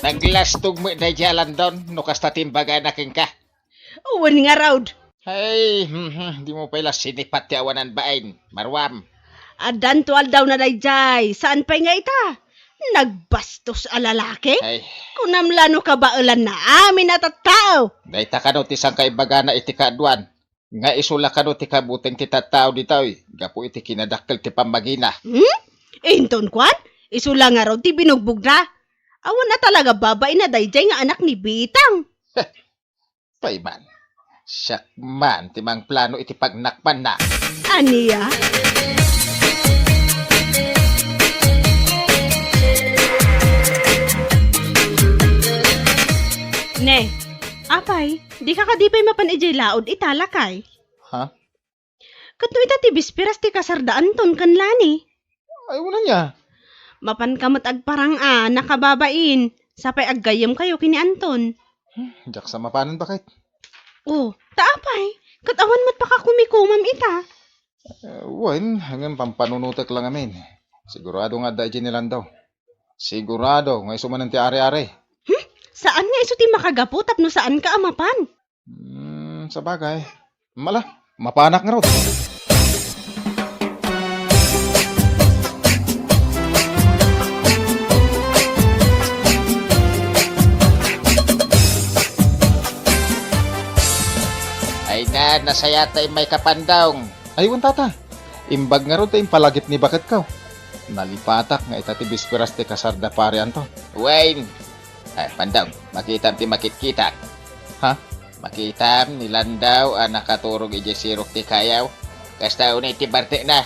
Naglastog met daydiay a landawna no kasta ti imbagana kenka. Wen ngarud. Ay, hmm, hmm, dimo pay la sinipat ti awanan bain, maruam. Addanto aldawna daydiay, saan pay nga ita? Nagbastos a lalaki? Ay. Kunam la no kabaelanna amin a tattao. Dayta kano ti sangkaibagana iti kaaduan, nga isu la kano ti kabuteng ti tattao ditoy, gapu iti kinadakkel ti pammagina. Hmm? Inton kuan, isu la ngarud ti binugbogna. Awan a talaga babain a daydiay nga anak ni Bitang. Pay man, siak man ti mangplano iti pagnakmanna. Ania? Ne, apay, dika kadi pay mapan idiay laod ita, lakay? Ha? Ket no ita ti bisperas ti kasarda Anton ken Lani? Ay, wen ania? Mapanka met agparang a nakababain, sapay aggayyemkayo ken ni Anton. Hmm, diak sa mapanen, baket. Oh, ta apay, ket awan met pakakumikomam ita. Eh, wen, ngem pampanunotek la ngamin. Sigurado nga adda idiay ni Landao. Sigurado nga isu manen ti ari-ari. Hmm? Saan nga isu ti makagapu tapno saanka a mapan? Hmm, sabagay. Mala, mapanak ngarud. Ay na, nasayat ta immay ka, Pandong. Ay, wen, tata. Imbag ngarud ta impalagip ni baketko. Nalipatak nga ita ti bisperas ti kasarda pari Anton. Wen. Ay, Pandong, makitam ti makitkitak. Ha? Makitam ni Landao a nakaturog idiay sirok ti kayaw. Kasta unay ti bartekna.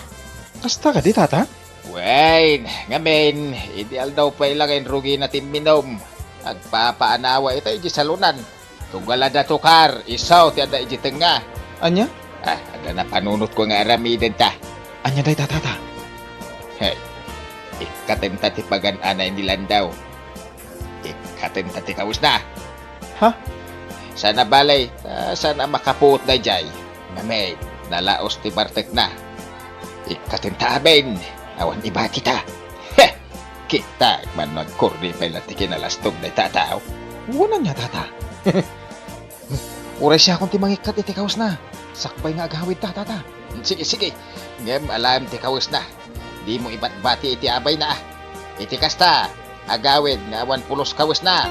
Kasta kadi, tata? Wen, ngamin, idi aldaw pay la nga inrugina ti imminum. Agpapaanawa ita idiay salonan. Tunggal adda tukar, isu ti adda idiay tengnga. Ania? Ah, adda napanunotko nga aramidenta. Ania dayta, tata? Hey, ikkatenta ti pagan-anay ni Landao. Ikkatenta ti kawesna. Ha? Saan a bale, ah, saan a makapuot daydiay. Ngamin, nalaos ti bartekna. Ikkatenta amin, awan ibakita. Heh! Kita, man no agkurdi pay la ti kinalastog dayta a tao. Wen ania, tata? Uray siakon ti mangikkat iti kawesna. Sakbay nga agawidta, tata. Sige, sige. Ngem alaem ti kawesna. Dimo ibatbati iti abayna. Iti kasta, agawid nga awan pulos kawesna.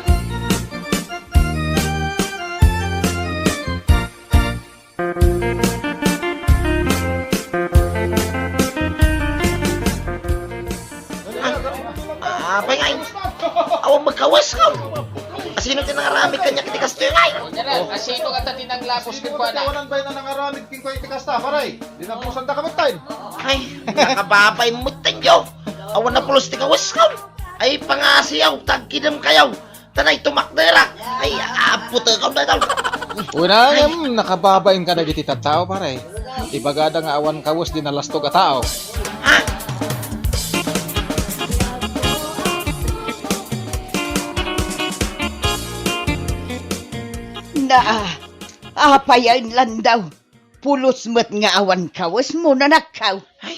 Ah, apay ngay? Awan met kawes, kam. Asino ti nangaramid kaniak iti kastoy, ngay? O, asino nga ta ti nanglapos kenkuana? Awan bay na nangaramid kenkuana iti kasta, paray. Dinabusanda ka met tayo. Ay, nakababain met tayo. Awan a pulos ti kawes, kam. Ay, pangasiyaw, tagkidem kayaw. Tanay tumakderak. Ay, aputekam dayta. Una, ngem, nakababain kadagiti tattao, pare. Ibagada nga awan kawes di nalastog a tao. Ha? Naa, apay a inlandaw. Pulos met nga awan kawesmo, nanakkaw. Ay,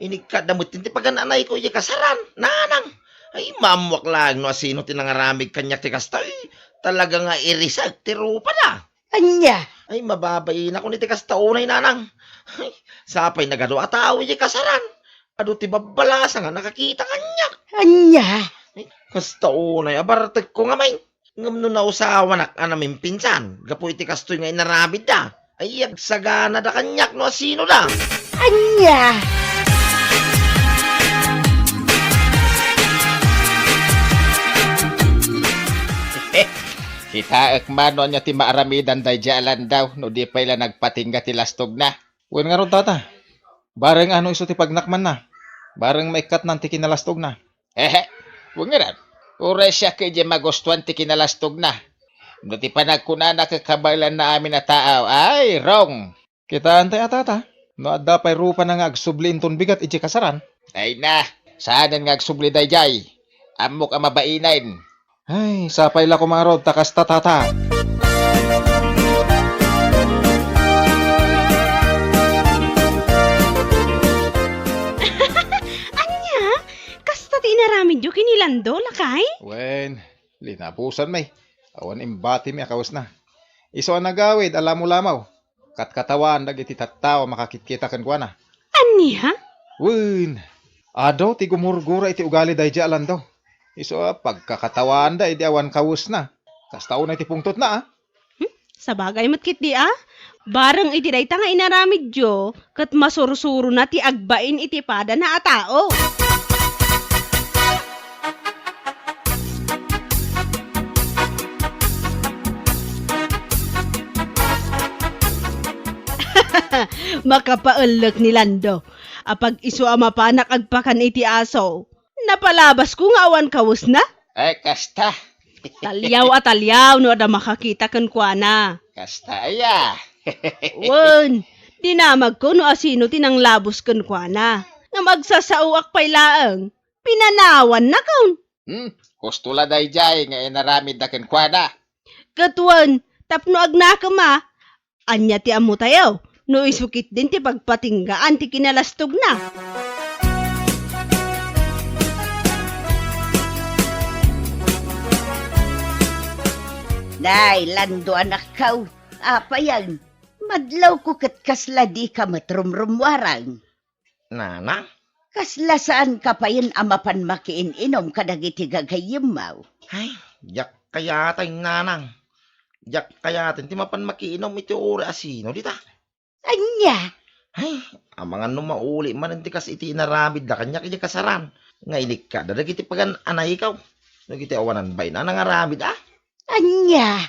inikkatda met ti pagan-anayko idiay kasaran, nanang. Ay, maammoak laeng no asino ti nangaramid kaniak ti kasta. Ay, talaga nga irisek ti rupada. Ania? Ay, mababainak iti kasta unay, nanang. Ay, sapay nagadu a tao idiay kasaran. Adu ti babbalasa nga nakakita kaniak. Ania? Ay, kasta unay a bartekko ngamin. Ngem no nausawanak a namimpinsan gapu iti kastoy nga inaramidda, ay agsaganada kaniak no asinoda. Ania? Kitaek man no ania ti maaramidan daydiay a landaw no di pay la nagpatingga ti lastogna. Wen ngarud, tata. Bareng ano isu ti pagnakmanna. Bareng maikkatnan ti kinalastogna. Ehe, wen ngarud. Uray siak idiay magustuan ti kinalastogna. No ti panagkunana ket kabaelanna amin a taaw, ay, wrong. Kitaentay a, tata, no adda pay rupana nga agsubli inton bigat idiay kasaran. Ay na, saanen nga agsubli daydiay. Ammok a mabainen. Ay, sapay la koma ngarud ta kasta, tata. Ania? Kasta ti inaramidyo ken ni Lando, lakay? Wen, linabusanmi. Awan imbatimi a kawesna. Isu a nagawid a lamolamo. Katkatawaan dagiti tattao a makakitkita kenkuana. Ania? Wen, adu ti gumurgura iti ugali daydiay a Lando. Isu a pagkakatawaanda idi awan kawesna. Kasta unay ti pungtotna, a. Hmm? Sabagay met ketdi, a. Bareng iti dayta nga inaramidyo, ket masursurona ti agbain iti padana a tao. Makapaellek ni Lando. Apag isu a mapanak agpakan iti aso, napalabasko nga awan kawesna? Ay, kasta. Taliaw a taliaw no adda makakita kenkuana. Kasta aya. Wen, dinamagko no asino ti nanglabus kenkuana. Ngem agsasaoak pay laeng. Pinanawannakon. Hmm, husto la daydiay nga inaramidda kenkuana. Ket wen, tapno agnakem a, ania ti ammotayo? No isu ketdin ti pagpatinggaan ti kinalastogna. Nay, Lando, anakko, apayen, madlawko ket kasla dika met rumrummuarang. Nanang? Kasla saanka payen a mapan makiin-inom kadagiti gagayyemmo? Ay, diak kayatay, Nanang. Diak kayatay ti mapan makiinom iti uray asino dita. Ania? Ay, amangan no mauli manen ti kas iti inaramidda kaniak iti kasaran. Nga inikkada dagiti pagan-anayko. Dagiti awanan bain a nangaramid, a? Ania?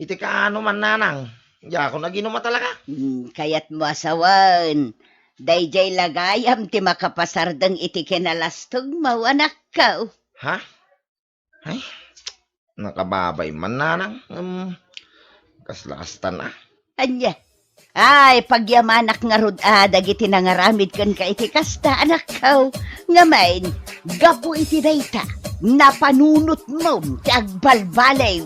Iti kaano man, Nanang? Diakon aginum a talaga. Hmm, kayatmo a sawen. Daydiay la gayam ti makapasardeng iti kinalastogmo, anakko. Ha? Ay, nakababay man, Nanang. Em, kasla kastan a. Ania? Ay, pagyamanak ngarud a dagiti nangaramid kenka iti kasta, anakko. Ngamin, gapu iti dayta, napanunotmom ti agbalbaliw.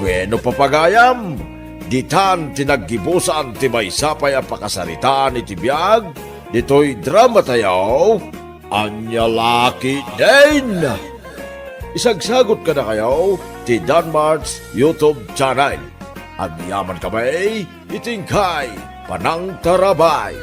Bueno, papagayam, ditan ti naggibusan ti maysa pay a pakasaritaan iti biag ditoy dramatayo, Ania La Ketdin. Isagsagot kadakayo ti Danmart's YouTube channel. Agyaman kami iti inkay panangtarabay.